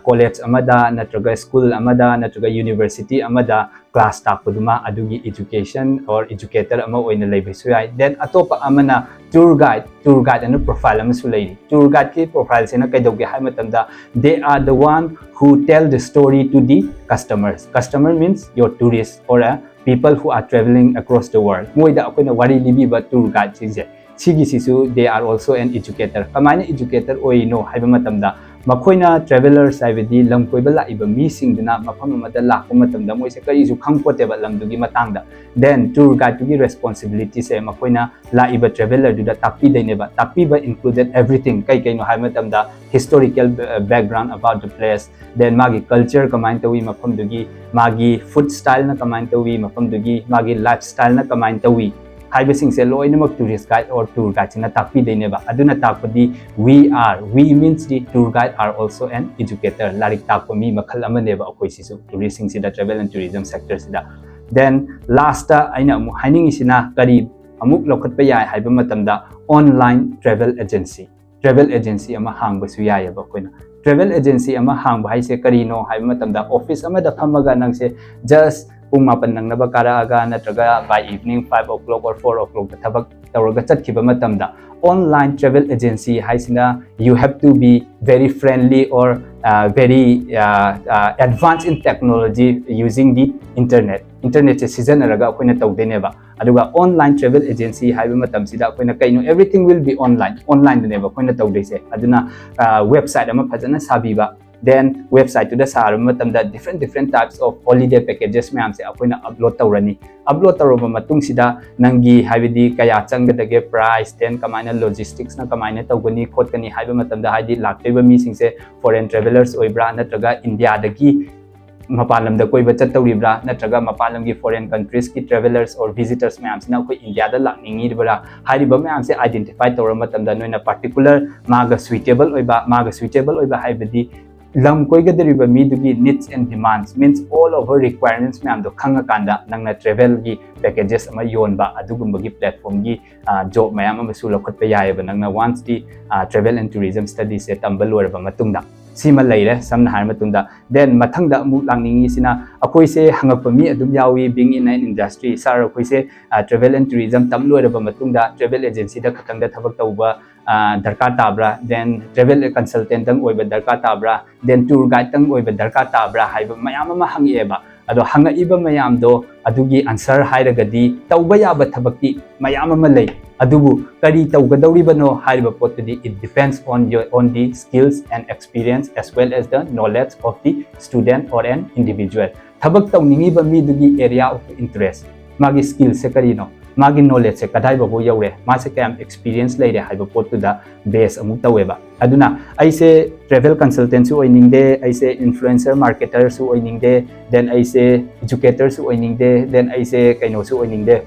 college ꯑꯃꯗ ꯅꯠꯇ꯭ꯔꯒ school ꯑꯃꯗ ꯅꯠꯇ꯭ꯔꯒ university ꯑꯃꯗ class ꯇꯥꯛꯄꯗꯨꯃ ꯑꯗꯨꯒꯤ education or educator ꯑꯃ ꯑꯣꯏꯅ ꯂꯩꯕꯁꯨ ꯌꯥꯏ꯫ Then ꯑꯇꯣꯞꯄ ꯑꯃꯅ tour guide, tour guide ꯑꯅ profile ꯑꯃꯁꯨ ꯂꯩꯔꯤ꯫ Tour guide ꯀꯤ profile ꯁꯤꯅ ꯀꯩꯗꯧꯒꯦ ꯍꯥꯏꯕ ꯃꯇꯝꯗ, they are the one who tell the story to the customers. Customer means your tourist or a people who are traveling across the world. ꯃꯣꯏꯗ ꯑꯩꯈꯣꯏꯅ ꯋꯥꯔꯤ ꯂꯤꯕꯤꯕ tour guide ꯁꯤꯡꯁꯦ, ꯁꯤꯒꯤꯁꯤꯁꯨ they are also an educator. ꯀꯃꯥꯏꯅ educator ꯑꯣꯏꯔꯤꯅꯣ ꯍꯥꯏꯕ ꯃꯇꯝꯗ, ꯃꯈꯣꯏꯅ travellers ꯍꯥꯏꯕꯗꯤ ꯂꯝ ꯀꯣꯏꯕ ꯂꯥꯛꯏꯕ ꯃꯤꯁꯤꯡꯗꯨꯅ ꯃꯐꯝ ꯑꯃꯗ ꯂꯥꯛꯄ ꯃꯇꯝꯗ ꯃꯣꯏꯁꯦ ꯀꯔꯤꯁꯨ ꯈꯪꯄꯣꯠꯇꯦꯕ ꯂꯝꯗꯨꯒꯤ ꯃꯇꯥꯡꯗ꯫ Then tour guide ꯇꯨꯒꯤ responsibility ꯁꯦ ꯃꯈꯣꯏꯅ ꯂꯥꯛꯏꯕ traveller ꯗꯨꯗ ꯇꯥꯛꯄꯤꯗꯣꯏꯅꯦꯕ꯫ ꯇꯥꯛꯄꯤꯕ included everything, ꯀꯩ ꯀꯩꯅꯣ ꯍꯥꯏꯕ ꯃꯇꯝꯗ historical background about the place, then ꯃꯥꯒꯤ culture ꯀꯃꯥꯏꯅ ꯇꯧꯏ ꯃꯐꯝꯗꯨꯒꯤ, ꯃꯥꯒꯤ food style ꯅ ꯀꯃꯥꯏꯅ ꯇꯧꯏ ꯃꯐꯝꯗꯨꯒꯤ, ꯃꯥꯒꯤ life style ꯅ ꯀꯃꯥꯏꯅ ꯇꯧꯏ ꯍꯥꯏꯕꯁꯤꯡꯁꯦ ꯂꯣꯏꯅꯃꯛ tourist guide or tour guide ꯁꯤꯅ ꯇꯥꯛꯄꯤꯗꯣꯏꯅꯦꯕ꯫ ꯑꯗꯨꯅ ꯇꯥꯛꯄꯗꯤ we are, we means the tour guide are also an educator. ꯂꯥꯏꯔꯤꯛ ꯇꯥꯛꯄ ꯃꯤ ꯃꯈꯜ ꯑꯃꯅꯦꯕ ꯑꯩꯈꯣꯏ ꯁꯤꯁꯨ tourist ꯁꯤꯡꯁꯤꯗ, travel and tourism sector ꯁꯤꯗ꯫ Then last ꯑꯩꯅ ꯑꯃꯨꯛ ꯍꯥꯏꯅꯤꯡꯉꯤꯁꯤꯅ ꯀꯔꯤ ꯑꯃꯨꯛ ꯂꯧꯈꯠꯄ ꯌꯥꯏ ꯍꯥꯏꯕ ꯃꯇꯝꯗ, online travel agency, travel agency ꯑꯃ ꯍꯥꯡꯕꯁꯨ ꯌꯥꯏꯑꯕ꯫ ꯑꯩꯈꯣꯏꯅ travel agency ꯑꯃ ꯍꯥꯡꯕ ꯍꯥꯏꯁꯦ ꯀꯔꯤꯅꯣ ꯍꯥꯏꯕ ꯃꯇꯝꯗ, office ꯑꯃꯗ ꯐꯝꯃꯒ ꯅꯪꯁꯦ just ꯄꯨꯡ ꯃꯥꯄꯟ ꯅꯪꯅꯕ ꯀꯥꯔꯛꯑꯒ ꯅꯠꯇ꯭ꯔꯒ by evening five o'clock or four o'clock ꯇ ꯊꯕꯛ ꯇꯧꯔꯒ ꯆꯠꯈꯤꯕ ꯃꯇꯝꯗ, online travel agency ꯍꯥꯏꯁꯤꯅ you have to be very friendly or very advanced in technology using the internet. Internet ꯁꯦ ꯁꯤꯖꯤꯟꯅꯔꯒ ꯑꯩꯈꯣꯏꯅ ꯇꯧꯗꯣꯏꯅꯦꯕ꯫ ꯑꯗꯨꯒ online travel agency ꯍꯥꯏꯕ ꯃꯇꯝꯁꯤꯗ ꯑꯩꯈꯣꯏꯅ ꯀꯩꯅꯣ, everything will be online, online ꯗꯅꯦꯕ ꯑꯩꯈꯣꯏꯅ ꯇꯧꯗꯣꯏꯁꯦ꯫ ꯑꯗꯨꯅ website ꯑꯃ ꯐꯖꯅ ꯁꯥꯕꯤꯕ, then website ꯇꯨꯗ ꯁꯥꯔꯕ ꯃꯇꯝꯗ different different types of holiday packages ꯃꯌꯥꯝꯁꯦ ꯑꯩꯈꯣꯏꯅ upload ꯇꯧꯔꯅꯤ꯫ Upload ꯇꯧꯔꯕ ꯃꯇꯨꯡꯁꯤꯗ ꯅꯪꯒꯤ ꯍꯥꯏꯕꯗꯤ ꯀꯌꯥ ꯆꯪꯒꯗꯒꯦ price, then ꯀꯃꯥꯏꯅ logistics ꯅ ꯀꯃꯥꯏꯅ ꯇꯧꯒꯅꯤ ꯈꯣꯠꯀꯅꯤ ꯍꯥꯏꯕ ꯃꯇꯝꯗ, ꯍꯥꯏꯗꯤ ꯂꯥꯛꯇꯣꯏꯕ ꯃꯤꯁꯤꯡꯁꯦ foreign travellers ꯑꯣꯏꯕ꯭ꯔꯥ ꯅꯠꯇ꯭ꯔꯒ ꯏꯟꯗꯤꯌꯥꯗꯒꯤ ꯃꯄꯥꯟ ꯂꯝꯗ ꯀꯣꯏꯕ ꯆꯠꯇꯧꯔꯤꯕ꯭ꯔꯥ ꯅꯠꯇ꯭ꯔꯒ ꯃꯄꯥꯟ ꯂꯝꯒꯤ foreign countries ꯀꯤ travellers or visitors ꯃꯌꯥꯝꯁꯤꯅ ꯑꯩꯈꯣꯏ ꯏꯟꯗꯤꯌꯥꯗ ꯂꯥꯛꯅꯤꯡꯉꯤꯕ꯭ꯔꯥ ꯍꯥꯏꯔꯤꯕ ꯃꯌꯥꯝꯁꯦ identify ꯇꯧꯔꯕ ꯃꯇꯝꯗ, ꯅꯣꯏꯅ particular ꯃꯥꯒ suitable ꯑꯣꯏꯕ, ꯃꯥꯒ suitable ꯑꯣꯏꯕ ꯍꯥꯏꯕꯗꯤ ꯂꯝ ꯀꯣꯏꯒꯗꯧꯔꯤꯕ ꯃꯤꯗꯨꯒꯤ needs and demands, means all over requirements ꯃꯌꯥꯝꯗꯣ ꯈꯪꯉꯀꯥꯟꯗ ꯅꯪꯅ travelꯒꯤ packages ꯑꯃ ꯌꯣꯟꯕ ꯑꯗꯨꯒꯨꯝꯕꯒꯤ platformꯒꯤ job ꯃꯌꯥꯝ ꯑꯃꯁꯨ ꯂꯧꯈꯠꯄ ꯌꯥꯏꯑꯕ ꯅꯪꯅ once the travel and tourism studiesꯁꯦ ꯇꯝꯕ ꯂꯣꯏꯔꯕ ꯃꯇꯨꯡꯗ꯫ ꯁꯤꯃ ꯂꯩꯔꯦ ꯁꯝꯅ ꯍꯥꯏꯔ ꯃꯇꯨꯡꯗ꯫ Then ꯃꯊꯪꯗ ꯑꯃꯨꯛ ꯂꯥꯛꯅꯤꯡꯉꯤꯁꯤꯅ, ꯑꯩꯈꯣꯏꯁꯦ ꯍꯪꯉꯛꯄ ꯃꯤ ꯑꯗꯨꯝ ꯌꯥꯎꯏ, being in an industry, "Sir, ꯑꯩꯈꯣꯏꯁꯦ travel and tourism ꯇꯝ ꯂꯣꯏꯔꯕ ꯃꯇꯨꯡꯗ travel agencyꯗ ꯈꯛꯇꯪꯗ ꯊꯕꯛ ꯇꯧꯕ ꯗꯔꯀꯥꯔ ꯇꯥꯕ꯭ꯔꯥ, then travel consultantꯇꯪ ꯑꯣꯏꯕ ꯗꯔꯀꯥꯔ ꯇꯥꯕ꯭ꯔꯥ, then tour guideꯇꯪ ꯑꯣꯏꯕ ꯗꯔꯀꯥꯔ ꯇꯥꯕ꯭ꯔꯥ?" ꯍꯥꯏꯕ ꯃꯌꯥꯝ ꯑꯃ ꯍꯪꯉꯛꯑꯦꯕ꯫ ꯑꯗꯣ ꯍꯪꯉꯛꯏꯕ ꯃꯌꯥꯝꯗꯣ ꯑꯗꯨꯒꯤ answer ꯍꯥꯏꯔꯒꯗꯤ ꯇꯧꯕ ꯌꯥꯕ ꯊꯕꯛꯇꯤ ꯃꯌꯥꯝ ꯑꯃ ꯂꯩ, ꯑꯗꯨꯕꯨ ꯀꯔꯤ ꯇꯧꯒꯗꯧꯔꯤꯕꯅꯣ ꯍꯥꯏꯔꯤꯕ ꯄꯣꯠꯇꯨꯗꯤ it depends on your, on the skills and experience as well as the knowledge of the student or an individual. ꯊꯕꯛ ꯇꯧꯅꯤꯡꯉꯤꯕ ꯃꯤꯗꯨꯒꯤ area of interest, ꯃꯥꯒꯤ skillꯁꯦ ꯀꯔꯤꯅꯣ, ꯃꯥꯒꯤ knowledgeꯁꯦ ꯀꯗꯥꯏꯐꯥꯎꯕ ꯌꯧꯔꯦ, ꯃꯥꯁꯦ ꯀꯌꯥꯝ experience ꯂꯩꯔꯦ ꯍꯥꯏꯕ ꯄꯣꯠꯇꯨꯗ base ꯑꯃꯨꯛ ꯇꯧꯋꯦꯕ꯫ ꯑꯗꯨꯅ ꯑꯩꯁꯦ travel consultantꯁꯨ ꯑꯣꯏꯅꯤꯡꯗꯦ, ꯑꯩꯁꯦ influencer marketerꯁꯨ ꯑꯣꯏꯅꯤꯡꯗꯦ, then ꯑꯩꯁꯦ educatorꯁꯨ ꯑꯣꯏꯅꯤꯡꯗꯦ, then ꯑꯩꯁꯦ ꯀꯩꯅꯣꯁꯨ ꯑꯣꯏꯅꯤꯡꯗꯦ,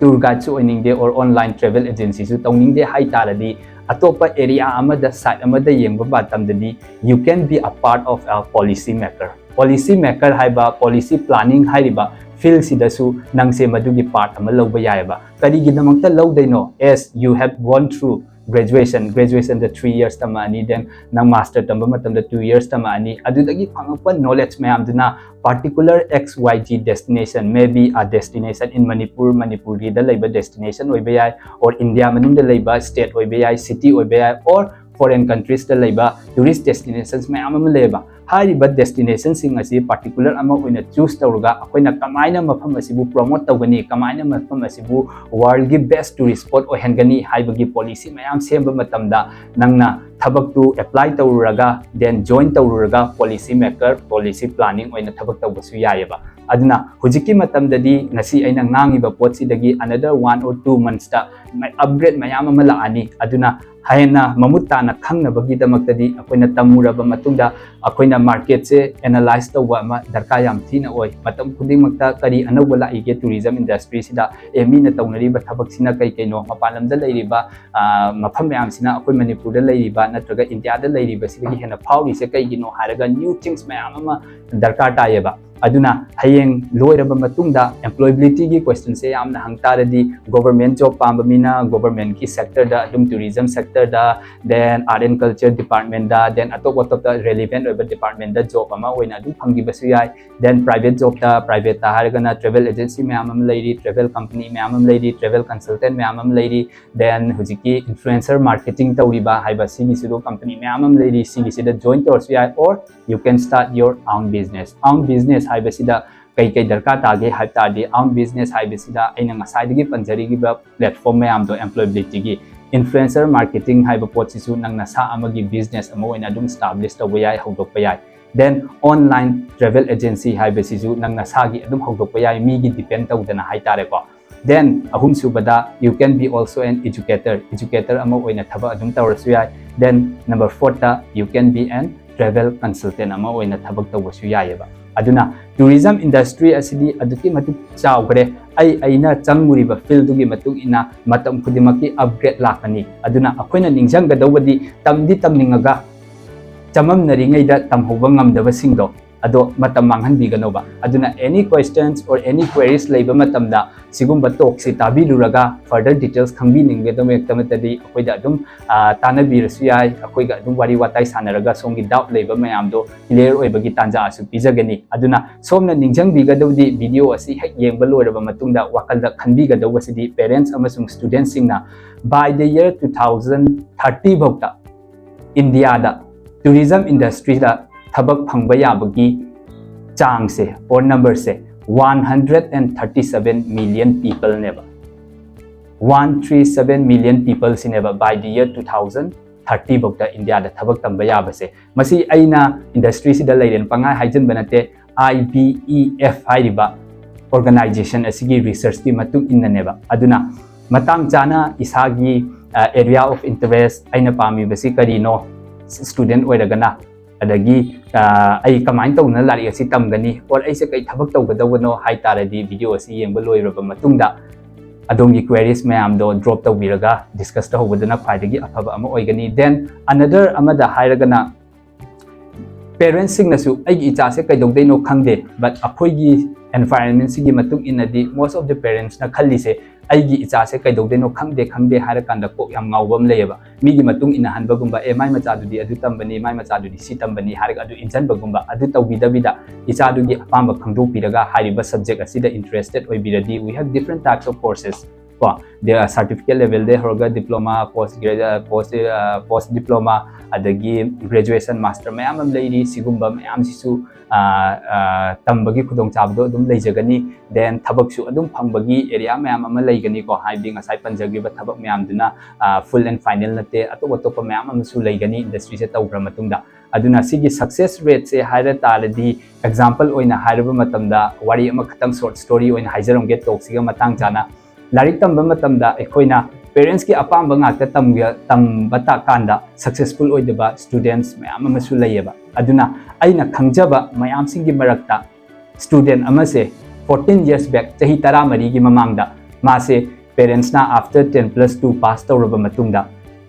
tour guideꯁꯨ ꯑꯣꯏꯅꯤꯡꯗꯦ, or online travel agencyꯁꯨ ꯇꯧꯅꯤꯡꯗꯦ ꯍꯥꯏ ꯇꯥꯔꯗꯤ, ꯑꯇꯣꯞꯄ area ꯑꯃꯗ, side ꯑꯃꯗ ꯌꯦꯡꯕ ꯃꯇꯝꯗꯗꯤ you can be a part of a policy maker꯫ Policy maker ꯍꯥꯏꯕ, policy planning ꯍꯥꯏꯔꯤꯕ fieldꯁꯤꯗꯁꯨ ꯅꯪꯁꯦ ꯃꯗꯨꯒꯤ part ꯑꯃ ꯂꯧꯕ ꯌꯥꯏꯑꯕ꯫ ꯀꯔꯤꯒꯤꯗꯃꯛꯇ ꯂꯧꯗꯣꯏꯅꯣ? As you have gone through graduation, graduationꯗ three years ꯇꯝꯃꯛꯑꯅꯤ, then ꯅꯪ master ꯇꯝꯕ ꯃꯇꯝꯗ two years ꯇꯝꯃꯛꯑꯅꯤ, ꯑꯗꯨꯗꯒꯤ ꯐꯪꯉꯛꯄ knowledge ꯃꯌꯥꯝꯗꯨꯅ particular X Y Z destination, maybe a destination in Manipur, ꯃꯅꯤꯄꯨꯔꯒꯤꯗ ꯂꯩꯕ destination ꯑꯣꯏꯕ ꯌꯥꯏ, or India ꯃꯅꯨꯡꯗ ꯂꯩꯕ state ꯑꯣꯏꯕ ꯌꯥꯏ, city ꯑꯣꯏꯕ ꯌꯥꯏ, or foreign countriesꯇ ꯂꯩꯕ tourist destinations ꯃꯌꯥꯝ ꯑꯃ ꯂꯩꯌꯦꯕ꯫ ꯍꯥꯏꯔꯤꯕ destinationꯁꯤꯡ ꯑꯁꯤ particular ꯑꯃ ꯑꯣꯏꯅ choose ꯇꯧꯔꯒ ꯑꯩꯈꯣꯏꯅ ꯀꯃꯥꯏꯅ ꯃꯐꯝ ꯑꯁꯤꯕꯨ promote ꯇꯧꯒꯅꯤ, ꯀꯃꯥꯏꯅ ꯃꯐꯝ ꯑꯁꯤꯕꯨ worldꯒꯤ best tourist spot ꯑꯣꯏꯍꯟꯒꯅꯤ ꯍꯥꯏꯕꯒꯤ policy ꯃꯌꯥꯝ ꯁꯦꯝꯕ ꯃꯇꯝꯗ ꯅꯪꯅ ꯊꯕꯛꯇꯨ apply ꯇꯧꯔꯨꯔꯒ, then join ꯇꯧꯔꯨꯔꯒ policy maker, policy planning ꯑꯣꯏꯅ ꯊꯕꯛ ꯇꯧꯕꯁꯨ ꯌꯥꯏꯑꯕ꯫ ꯑꯗꯨꯅ ꯍꯧꯖꯤꯛꯀꯤ ꯃꯇꯝꯗꯗꯤ ꯉꯁꯤ ꯑꯩꯅ ꯉꯥꯡꯉꯤꯕ ꯄꯣꯠꯁꯤꯗꯒꯤ another one or two months ꯇ upgrade ꯃꯌꯥꯝ ꯑꯃ ꯂꯥꯛꯑꯅꯤ꯫ ꯑꯗꯨꯅ ꯍꯦꯟꯅ ꯃꯃꯨꯠ ꯇꯥꯅ ꯈꯪꯅꯕꯒꯤꯗꯃꯛꯇꯗꯤ ꯑꯩꯈꯣꯏꯅ ꯇꯝꯃꯨꯔꯕ ꯃꯇꯨꯡꯗ ꯑꯩꯈꯣꯏꯅ market ꯁꯦ analyze ꯇꯧꯕ ꯑꯃ ꯗꯔꯀꯥꯔ ꯌꯥꯝ ꯊꯤꯅ ꯑꯣꯏ꯫ ꯃꯇꯝ ꯈꯨꯗꯤꯡꯃꯛꯇ ꯀꯔꯤ ꯑꯅꯧꯕ ꯂꯥꯛꯏꯒꯦ tourism industry ꯁꯤꯗ, ꯑꯦ, ꯃꯤꯅ ꯇꯧꯅꯔꯤꯕ ꯊꯕꯛꯁꯤꯅ ꯀꯩ ꯀꯩꯅꯣ, ꯃꯄꯥꯟ ꯂꯝꯗ ꯂꯩꯔꯤꯕ, ꯑ, ꯃꯐꯝ ꯃꯌꯥꯝꯁꯤꯅ ꯑꯩꯈꯣꯏ ꯃꯅꯤꯄꯨꯔꯗ ꯂꯩꯔꯤꯕ ꯅꯠꯇ꯭ꯔꯒ ꯏꯟꯗꯤꯌꯥꯗ ꯂꯩꯔꯤꯕꯁꯤꯗꯒꯤ ꯍꯦꯟꯅ ꯐꯥꯎꯔꯤꯁꯦ ꯀꯩꯒꯤꯅꯣ ꯍꯥꯏꯔꯒ new things ꯃꯌꯥꯝ ꯑꯃ ꯗꯔꯀꯥꯔ ꯇꯥꯏꯌꯦꯕ꯫ ꯑꯗꯨꯅ ꯍꯌꯦꯡ ꯂꯣꯏꯔꯕ ꯃꯇꯨꯡꯗ employability ꯒꯤ question ꯁꯦ ꯌꯥꯝꯅ ꯍꯪ ꯇꯥꯔꯗꯤ, government job ꯄꯥꯝꯕ ꯃꯤꯅ government ꯀꯤ sector ꯗ ꯑꯗꯨꯝ, tourism sector the, then art and culture department the, then ꯑꯇꯣꯞ ꯑꯇꯣꯞꯄ relevant ꯑꯣꯏꯕ department ꯗ job ꯑꯃ ꯑꯣꯏꯅ ꯑꯗꯨꯝ ꯐꯪꯈꯤꯕꯁꯨ ꯌꯥꯏ꯫ Then private job ꯇ, private ꯇ ꯍꯥꯏꯔꯒꯅ travel agency ꯃꯌꯥꯝ ꯑꯃ ꯂꯩꯔꯤ, travel company ꯃꯌꯥꯝ ꯑꯃ ꯂꯩꯔꯤ, travel consultant ꯃꯌꯥꯝ ꯑꯃ ꯂꯩꯔꯤ, then ꯍꯧꯖꯤꯛꯀꯤ influencer marketing ꯇꯧꯔꯤꯕ ꯍꯥꯏꯕ ꯁꯤꯒꯤꯁꯤꯁꯨ company ꯃꯌꯥꯝ ꯑꯃ ꯂꯩꯔꯤ, ꯁꯤꯒꯤꯁꯤꯗ join ꯇꯧꯔꯁꯨ ꯌꯥꯏ, or you can start your own business꯫ Own business ꯍꯥꯏꯕꯁꯤꯗ ꯀꯩ ꯀꯩ ꯗꯔꯀꯥꯔ ꯇꯥꯒꯦ ꯍꯥꯏꯕ ꯇꯥꯔꯗꯤ, own business ꯍꯥꯏꯕꯁꯤꯗ ꯑꯩꯅ ꯉꯁꯥꯏꯗꯒꯤ ꯄꯟꯖꯔꯤꯕ platform ꯃꯌꯥꯝꯗꯣ, employability ꯒꯤ influencer marketing ꯍꯥꯏꯕ ꯄꯣꯠꯁꯤꯁꯨ ꯅꯪ ꯅꯁꯥ ꯑꯃꯒꯤ business ꯑꯃ ꯑꯣꯏꯅ ꯑꯗꯨꯝ establish ꯇꯧꯕ ꯌꯥꯏ, ꯍꯧꯗꯣꯛꯄ ꯌꯥꯏ꯫ Then online travel agency ꯍꯥꯏꯕꯁꯤꯁꯨ ꯅꯪ ꯅꯁꯥꯒꯤ ꯑꯗꯨꯝ ꯍꯧꯗꯣꯛꯄ ꯌꯥꯏ, ꯃꯤꯒꯤ depend ꯇꯧꯗꯅ ꯍꯥꯏꯇꯥꯔꯦꯀꯣ꯫ Then ꯑꯍꯨꯝꯁꯨꯕꯗ, you can be also an educator, educator ꯑꯃ ꯑꯣꯏꯅ ꯊꯕꯛ ꯑꯗꯨꯝ ꯇꯧꯔꯁꯨ ꯌꯥꯏ꯫ Then number four ꯇ, you can be an travel consultant ꯑꯃ ꯑꯣꯏꯅ ꯊꯕꯛ ꯇꯧꯕꯁꯨ ꯌꯥꯏꯑꯕ꯫ ꯑꯗꯨꯅ tourism industry ꯑꯁꯤꯗꯤ ꯑꯗꯨꯛꯀꯤ ꯃꯇꯤꯛ ꯆꯥꯎꯈ꯭ꯔꯦ꯫ ꯑꯩ, ꯑꯩꯅ ꯆꯪꯉꯨꯔꯤꯕ field ꯗꯨꯒꯤ ꯃꯇꯨꯡ ꯏꯟꯅ ꯃꯇꯝ ꯈꯨꯗꯤꯡꯃꯛꯀꯤ upgrade ꯂꯥꯛꯀꯅꯤ꯫ ꯑꯗꯨꯅ ꯑꯩꯈꯣꯏꯅ ꯅꯤꯡꯁꯤꯡꯒꯗꯧꯕꯗꯤ, ꯇꯝꯗꯤ ꯇꯝꯅꯤꯡꯉꯒ ꯆꯃꯝꯅꯔꯤꯉꯩꯗ ꯇꯝꯍꯧꯕ ꯉꯝꯗꯕꯁꯤꯡꯗꯣ, ꯑꯗꯣ ꯃꯇꯝ ꯃꯥꯡꯍꯟꯕꯤꯒꯅꯣꯕ꯫ ꯑꯗꯨꯅ any questions or any queries ꯂꯩꯕ ꯃꯇꯝꯗ ꯁꯤꯒꯨꯝꯕ talk ꯁꯤ ꯇꯥꯕꯤꯔꯨꯔꯒ further details ꯈꯪꯕꯤꯅꯤꯡꯒꯗꯕꯃꯛꯇꯃꯛꯇꯗꯤ ꯑꯩꯈꯣꯏꯗ ꯑꯗꯨꯝ, ꯑ, ꯇꯥꯟꯅꯕꯤꯔꯁꯨ ꯌꯥꯏ꯫ ꯑꯩꯈꯣꯏꯒ ꯑꯗꯨꯝ ꯋꯥꯔꯤ ꯋꯥꯇꯥꯏ ꯁꯥꯟꯅꯔꯒ ꯁꯣꯝꯒꯤ doubt ꯂꯩꯕ ꯃꯌꯥꯝꯗꯣ clear ꯑꯣꯏꯕꯒꯤ ꯇꯥꯟꯖꯥꯁꯨ ꯄꯤꯖꯒꯅꯤ꯫ ꯑꯗꯨꯅ ꯁꯣꯝꯅ ꯅꯤꯡꯁꯤꯡꯕꯤꯒꯗꯕꯗꯤ, video ꯑꯁꯤ ꯍꯦꯛ ꯌꯦꯡꯕ ꯂꯣꯏꯔꯕ ꯃꯇꯨꯡꯗ ꯋꯥꯈꯜꯗ ꯈꯟꯕꯤꯒꯗꯧꯕꯁꯤꯗꯤ, parents ꯑꯃꯁꯨꯡ student ꯁꯤꯡꯅ by the year two thousand thirty ꯐꯥꯎꯗ ꯏꯟꯗꯤꯌꯥꯗ tourism industry ꯗ ꯊꯕꯛ ꯐꯪꯕ ꯌꯥꯕꯒꯤ ꯆꯥꯡꯁꯦ, or number say, one hundred and thirty seven million people ꯅꯦꯕ꯫ One three seven million people ꯁꯤꯅꯦꯕ by the year two thousand thirty ꯐꯥꯎꯗ ꯏꯟꯗꯤꯌꯥꯗ ꯊꯕꯛ ꯇꯝꯕ ꯌꯥꯕꯁꯦ꯫ ꯃꯁꯤ ꯑꯩꯅ industry ꯁꯤꯗ ꯂꯩꯔꯦꯅ ꯄꯪꯍꯥꯏ ꯍꯥꯏꯖꯤꯟꯕ ꯅꯠꯇꯦ꯫ I B E F ꯍꯥꯏꯔꯤꯕ organization ꯑꯁꯤꯒꯤ researchꯀꯤ ꯃꯇꯨꯡ ꯏꯟꯅꯅꯦꯕ꯫ ꯑꯗꯨꯅ ꯃꯇꯥꯡ ꯆꯥꯅ ꯏꯁꯥꯒꯤ ꯑ, area of interest, ꯑꯩꯅ ꯄꯥꯝꯃꯤꯕꯁꯤ ꯀꯔꯤꯅꯣ, student ꯑꯣꯏꯔꯒꯅ, ꯑꯗꯒꯤ ꯑ, ꯑꯩ ꯀꯃꯥꯏꯅ ꯇꯧꯗꯅ ꯂꯥꯏꯔꯤꯛ ꯑꯁꯤ ꯇꯝꯒꯅꯤ, or ꯑꯩꯁꯦ ꯀꯩ ꯊꯕꯛ ꯇꯧꯒꯗꯧꯕꯅꯣ ꯍꯥꯏ ꯇꯥꯔꯗꯤ, video ꯑꯁꯤ ꯌꯦꯡꯕ ꯂꯣꯏꯔꯕ ꯃꯇꯨꯡꯗ ꯑꯗꯣꯝꯒꯤ queries ꯃꯌꯥꯝꯗꯣ drop ꯇꯧꯕꯤꯔꯒ discuss ꯇꯧꯍꯧꯕꯗꯨꯅ ꯈ꯭ꯋꯥꯏꯗꯒꯤ ꯑꯐꯕ ꯑꯃ ꯑꯣꯏꯒꯅꯤ꯫ Then another ꯑꯃꯗ ꯍꯥꯏꯔꯒꯅ, parentsꯁꯤꯡꯅꯁꯨ ꯑꯩꯒꯤ ꯏꯆꯥꯁꯦ ꯀꯩꯗꯧꯗꯣꯏꯅꯣ ꯈꯪꯗꯦ, but ꯑꯩꯈꯣꯏꯒꯤ environmentꯁꯤꯒꯤ ꯃꯇꯨꯡ ꯏꯟꯅꯗꯤ most of the parentsꯅ ꯈꯜꯂꯤꯁꯦ, ꯑꯩꯒꯤ ꯏꯆꯥꯁꯦ ꯀꯩꯗꯧꯗꯣꯏꯅꯣ ꯈꯪꯗꯦ ꯈꯪꯗꯦ ꯍꯥꯏꯔꯀꯥꯟꯗ ꯀꯣꯛ ꯌꯥꯝ ꯉꯥꯎꯕ ꯑꯃ ꯂꯩꯌꯦꯕ꯫ ꯃꯤꯒꯤ ꯃꯇꯨꯡ ꯏꯟꯅꯍꯟꯕꯒꯨꯝꯕ, "ꯑꯦ, ꯃꯥꯏ ꯃꯆꯥꯗꯨꯗꯤ ꯑꯗꯨ ꯇꯝꯕꯅꯤ, ꯃꯥꯏ ꯃꯆꯥꯗꯨꯗꯤ ꯁꯤ ꯇꯝꯕꯅꯤ" ꯍꯥꯏꯔꯒ ꯑꯗꯨ ꯏꯟꯁꯤꯟꯕꯒꯨꯝꯕ, ꯑꯗꯨ ꯇꯧꯕꯤꯗꯕꯤꯗ ꯏꯆꯥꯗꯨꯒꯤ ꯑꯄꯥꯝꯕ ꯈꯪꯗꯣꯛꯄꯤꯔꯒ ꯍꯥꯏꯔꯤꯕ subject ꯑꯁꯤꯗ interested ꯑꯣꯏꯕꯤꯔꯗꯤ, we have different types of courses ꯀꯣ, certificate levelꯗꯩ ꯍꯧꯔꯒ diploma, post grad-, post, post diploma, ꯑꯗꯒꯤ graduation, master ꯃꯌꯥꯝ ꯑꯃ ꯂꯩꯔꯤ꯫ ꯁꯤꯒꯨꯝꯕ ꯃꯌꯥꯝꯁꯤꯁꯨ ꯑ, ꯑ, ꯇꯝꯕꯒꯤ ꯈꯨꯗꯣꯡꯆꯥꯕꯗꯣ ꯑꯗꯨꯝ ꯂꯩꯖꯒꯅꯤ꯫ Then ꯊꯕꯛꯁꯨ ꯑꯗꯨꯝ ꯐꯪꯕꯒꯤ area ꯃꯌꯥꯝ ꯑꯃ ꯂꯩꯒꯅꯤꯀꯣ, ꯍꯥꯏꯕꯗꯤ ꯉꯁꯥꯏ ꯄꯟꯖꯈ꯭ꯔꯤꯕ ꯊꯕꯛ ꯃꯌꯥꯝꯗꯨꯅ ꯑ, full and final ꯅꯠꯇꯦ, ꯑꯇꯣꯞ ꯑꯇꯣꯞꯄ ꯃꯌꯥꯝ ꯑꯃꯁꯨ ꯂꯩꯒꯅꯤ industryꯁꯦ ꯇꯧꯈ꯭ꯔ ꯃꯇꯨꯡꯗ꯫ ꯑꯗꯨꯅ ꯁꯤꯒꯤ success rateꯁꯦ ꯍꯥꯏꯔ ꯇꯥꯔꯗꯤ, example ꯑꯣꯏꯅ ꯍꯥꯏꯔꯕ ꯃꯇꯝꯗ, ꯋꯥꯔꯤ ꯑꯃꯈꯛꯇꯪ short story ꯑꯣꯏꯅ ꯍꯥꯏꯖꯔꯝꯒꯦ talkꯁꯤꯒ ꯃꯇꯥꯡ ꯆꯥꯅ꯫ ꯂꯥꯏꯔꯤꯛ ꯇꯝꯕ ꯃꯇꯝꯗ ꯑꯩꯈꯣꯏꯅ parentsꯀꯤ ꯑꯄꯥꯝꯕ ꯉꯥꯛꯇ ꯇꯝꯒ-, ꯇꯝꯕ ꯇꯥ-, ꯀꯥꯟꯗ successful ꯑꯣꯏꯗꯕ students ꯃꯌꯥꯝ ꯑꯃꯁꯨ ꯂꯩꯌꯦꯕ꯫ ꯑꯗꯨꯅ ꯑꯩꯅ ꯈꯪꯖꯕ ꯃꯌꯥꯝꯁꯤꯡꯒꯤ ꯃꯔꯛꯇ student ꯑꯃꯁꯦ fourteen years back, ꯆꯍꯤ ꯇꯔꯥꯃꯔꯤꯒꯤ ꯃꯃꯥꯡꯗ ꯃꯥꯁꯦ parentsꯅ after ten plus two pass ꯇꯧꯔꯕ ꯃꯇꯨꯡꯗ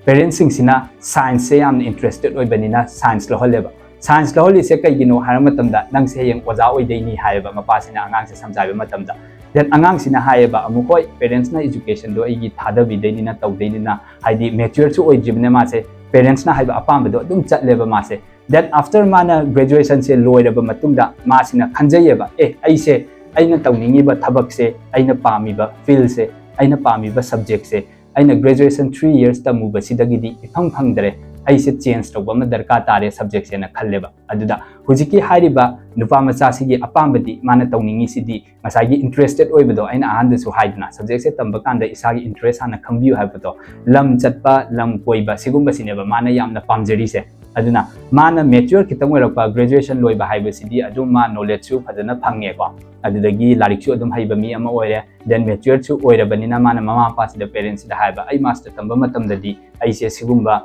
parentsꯁꯤꯡꯁꯤꯅ scienceꯁꯦ ꯌꯥꯝꯅ interested ꯑꯣꯏꯕꯅꯤꯅ science ꯂꯧꯍꯜꯂꯦꯕ꯫ Science ꯂꯧꯍꯜꯂꯤꯁꯦ ꯀꯩꯒꯤꯅꯣ ꯍꯥꯏꯕ ꯃꯇꯝꯗ, "ꯅꯪꯁꯦ ꯍꯌꯦꯡ ꯑꯣꯖꯥ ꯑꯣꯏꯗꯣꯏꯅꯤ" ꯍꯥꯏꯌꯦꯕ ꯃꯄꯥꯁꯤꯅ ꯑꯉꯥꯡꯁꯦ ꯁꯝꯖꯥꯏꯕ ꯃꯇꯝꯗ꯫ Then ꯑꯉꯥꯡꯁꯤꯅ ꯍꯥꯏꯌꯦꯕ ꯑꯃꯨꯛ, "ꯍꯣꯏ, parentsꯅ educationꯗꯣ ꯑꯩꯒꯤ ꯊꯥꯗꯕꯤꯗꯣꯏꯅꯤꯅ, ꯇꯧꯗꯣꯏꯅꯤꯅ", ꯍꯥꯏꯗꯤ matureꯁꯨ ꯑꯣꯏꯗ꯭ꯔꯤꯕꯅꯤꯅ ꯃꯥꯁꯦ parentsꯅ ꯍꯥꯏꯕ ꯑꯄꯥꯝꯕꯗꯣ ꯑꯗꯨꯝ ꯆꯠꯂꯦꯕ ꯃꯥꯁꯦ꯫ Then after ꯃꯥꯅ graduationꯁꯦ ꯂꯣꯏꯔꯕ ꯃꯇꯨꯡꯗ ꯃꯥꯁꯤꯅ ꯈꯟꯖꯩꯌꯦꯕ, "ꯑꯦ, ꯑꯩꯁꯦ, ꯑꯩꯅ ꯇꯧꯅꯤꯡꯉꯤꯕ ꯊꯕꯛꯁꯦ, ꯑꯩꯅ ꯄꯥꯝꯃꯤꯕ fieldꯁꯦ, ꯑꯩꯅ ꯄꯥꯝꯃꯤꯕ subjectꯁꯦ ꯑꯩꯅ graduation three years ꯇꯝꯃꯨꯕꯁꯤꯗꯒꯤꯗꯤ ꯏꯐꯪ ꯐꯪꯗ꯭ꯔꯦ, ꯑꯩꯁꯦ change ꯇꯧꯕ ꯑꯃ ꯗꯔꯀꯥꯔ ꯇꯥꯔꯦ subjectꯁꯦꯅ" ꯈꯜꯂꯦꯕ꯫ ꯑꯗꯨꯗ ꯍꯧꯖꯤꯛꯀꯤ ꯍꯥꯏꯔꯤꯕ ꯅꯨꯄꯥ ꯃꯆꯥꯁꯤꯒꯤ ꯑꯄꯥꯝꯕꯗꯤ, ꯃꯥꯅ ꯇꯧꯅꯤꯡꯉꯤꯁꯤꯗꯤ ꯉꯁꯥꯏꯒꯤ interested ꯑꯣꯏꯕꯗꯣ, ꯑꯩꯅ ꯑꯍꯥꯟꯕꯗꯁꯨ ꯍꯥꯏꯗꯅ, subjectꯁꯦ ꯇꯝꯕ ꯀꯥꯟꯗ ꯏꯁꯥꯒꯤ interest ꯍꯥꯟꯅ ꯈꯪꯕꯤꯌꯨ ꯍꯥꯏꯕꯗꯣ, ꯂꯝ ꯆꯠꯄ, ꯂꯝ ꯀꯣꯏꯕ, ꯁꯤꯒꯨꯝꯕꯁꯤꯅꯦꯕ ꯃꯥꯅ ꯌꯥꯝꯅ ꯄꯥꯝꯖꯔꯤꯁꯦ꯫ ꯑꯗꯨꯅ ꯃꯥꯅ mature ꯈꯤꯇꯪ ꯑꯣꯏꯔꯛꯄ, graduation ꯂꯣꯏꯕ ꯍꯥꯏꯕꯁꯤꯗꯤ ꯑꯗꯨꯝ ꯃꯥ knowledgeꯁꯨ ꯐꯖꯅ ꯐꯪꯉꯦꯀꯣ, ꯑꯗꯨꯗꯒꯤ ꯂꯥꯏꯔꯤꯛꯁꯨ ꯑꯗꯨꯝ ꯍꯩꯕ ꯃꯤ ꯑꯃ ꯑꯣꯏꯔꯦ, then matureꯁꯨ ꯑꯣꯏꯔꯕꯅꯤꯅ ꯃꯥꯅ ꯃꯃꯥ ꯃꯄꯥꯁꯤꯗ, parentsꯁꯤꯗ ꯍꯥꯏꯕ, "ꯑꯩ master ꯇꯝꯕ ꯃꯇꯝꯗꯗꯤ ꯑꯩꯁꯦ ꯁꯤꯒꯨꯝꯕ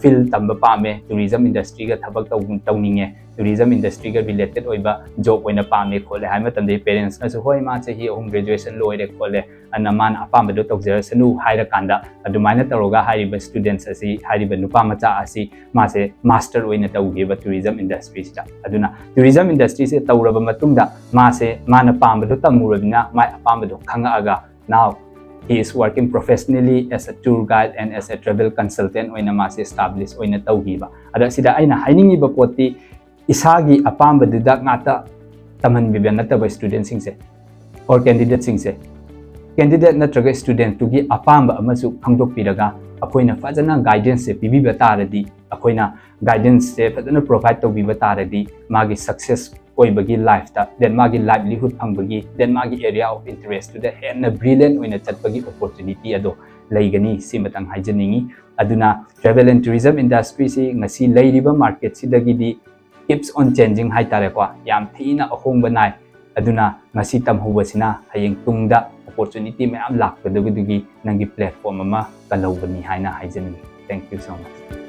field ꯇꯝꯕ ꯄꯥꯝꯃꯦ, tourism industryꯒ ꯊꯕꯛ ꯇꯧ ꯇꯧꯅꯤꯡꯉꯦ, tourism industryꯒ related ꯑꯣꯏꯕ job ꯑꯣꯏꯅ ꯄꯥꯝꯃꯦ" ꯈꯣꯠꯂꯦ ꯍꯥꯏꯕ ꯃꯇꯝꯗꯗꯤ, parentsꯅꯁꯨ, "ꯍꯣꯏ, ꯃꯥ ꯆꯍꯤ ꯑꯍꯨꯝ graduation ꯂꯣꯏꯔꯦ ꯈꯣꯠꯂꯦ, ꯑꯗꯨꯅ ꯃꯥꯅ ꯑꯄꯥꯝꯕꯗꯣ ꯇꯧꯖꯔꯁꯅꯨ" ꯍꯥꯏꯔꯀꯥꯟꯗ, ꯑꯗꯨꯃꯥꯏꯅ ꯇꯧꯔꯒ ꯍꯥꯏꯔꯤꯕ students ꯑꯁꯤ, ꯍꯥꯏꯔꯤꯕ ꯅꯨꯄꯥ ꯃꯆꯥ ꯑꯁꯤ ꯃꯥꯁꯦ master ꯑꯣꯏꯅ ꯇꯧꯈꯤꯕ tourism industryꯁꯤꯗ꯫ ꯑꯗꯨꯅ tourism industryꯁꯦ ꯇꯧꯔꯕ ꯃꯇꯨꯡꯗ ꯃꯥꯁꯦ ꯃꯥꯅ ꯄꯥꯝꯕꯗꯣ ꯇꯝꯃꯨꯔꯕꯅꯤꯅ ꯃꯥꯏ ꯑꯄꯥꯝꯕꯗꯣ ꯈꯪꯉꯛꯑꯒ, now he is working professionally as a tour guide and as a travel consultant ꯑꯣꯏꯅ ꯃꯥꯁꯦ establish ꯑꯣꯏꯅ ꯇꯧꯈꯤꯕ꯫ ꯑꯗ ꯁꯤꯗ ꯑꯩꯅ ꯍꯥꯏꯅꯤꯡꯉꯤꯕ ꯄꯣꯠꯇꯤ, ꯏꯁꯥꯒꯤ ꯑꯄꯥꯝꯕꯗꯨꯗ ꯉꯥꯛꯇ ꯇꯝꯍꯟꯕꯤꯕ ꯅꯠꯇꯕ studentꯁꯤꯡꯁꯦ, or candidateꯁꯤꯡꯁꯦ, candidate ꯅꯠꯇ꯭ꯔꯒ studentꯇꯨꯒꯤ ꯑꯄꯥꯝꯕ ꯑꯃꯁꯨ ꯈꯪꯗꯣꯛꯄꯤꯔꯒ, ꯑꯩꯈꯣꯏꯅ ꯐꯖꯅ guidanceꯁꯦ ꯄꯤꯕꯤꯕ ꯇꯥꯔꯗꯤ, ꯑꯩꯈꯣꯏꯅ guidanceꯁꯦ ꯐꯖꯅ provide ꯇꯧꯕꯤꯕ ꯇꯥꯔꯗꯤ, ꯃꯥꯒꯤ success ꯑꯣꯏꯕꯒꯤ lifeꯇ, then ꯃꯥꯒꯤ livelihood ꯐꯪꯕꯒꯤ, then ꯃꯥꯒꯤ area of interestꯇꯨꯗ ꯍꯦꯟꯅ brilliant ꯑꯣꯏꯅ ꯆꯠꯄꯒꯤ opportunity ꯑꯗꯣ ꯂꯩꯒꯅꯤ꯫ ꯁꯤꯃꯇꯪ ꯍꯥꯏꯖꯅꯤꯡꯉꯤ꯫ ꯑꯗꯨꯅ travel and tourism industryꯁꯤ ꯉꯁꯤ ꯂꯩꯔꯤꯕ marketꯁꯤꯗꯒꯤꯗꯤ keeps on changing ꯍꯥꯏꯇꯥꯔꯦꯀꯣ, ꯌꯥꯝ ꯊꯤꯅ ꯑꯍꯣꯡꯕ ꯅꯥꯏ꯫ ꯑꯗꯨꯅ ꯉꯁꯤ ꯇꯝꯍꯧꯕꯁꯤꯅ ꯍꯌꯦꯡ ꯇꯨꯡꯗ opportunity ꯃꯌꯥꯝ ꯂꯥꯛꯀꯗꯕꯗꯨꯒꯤ ꯅꯪꯒꯤ platform ꯑꯃ ꯀꯜꯍꯧꯕꯅꯤ ꯍꯥꯏꯅ ꯍꯥꯏꯖꯅꯤꯡꯉꯤ꯫ Thank you so much꯫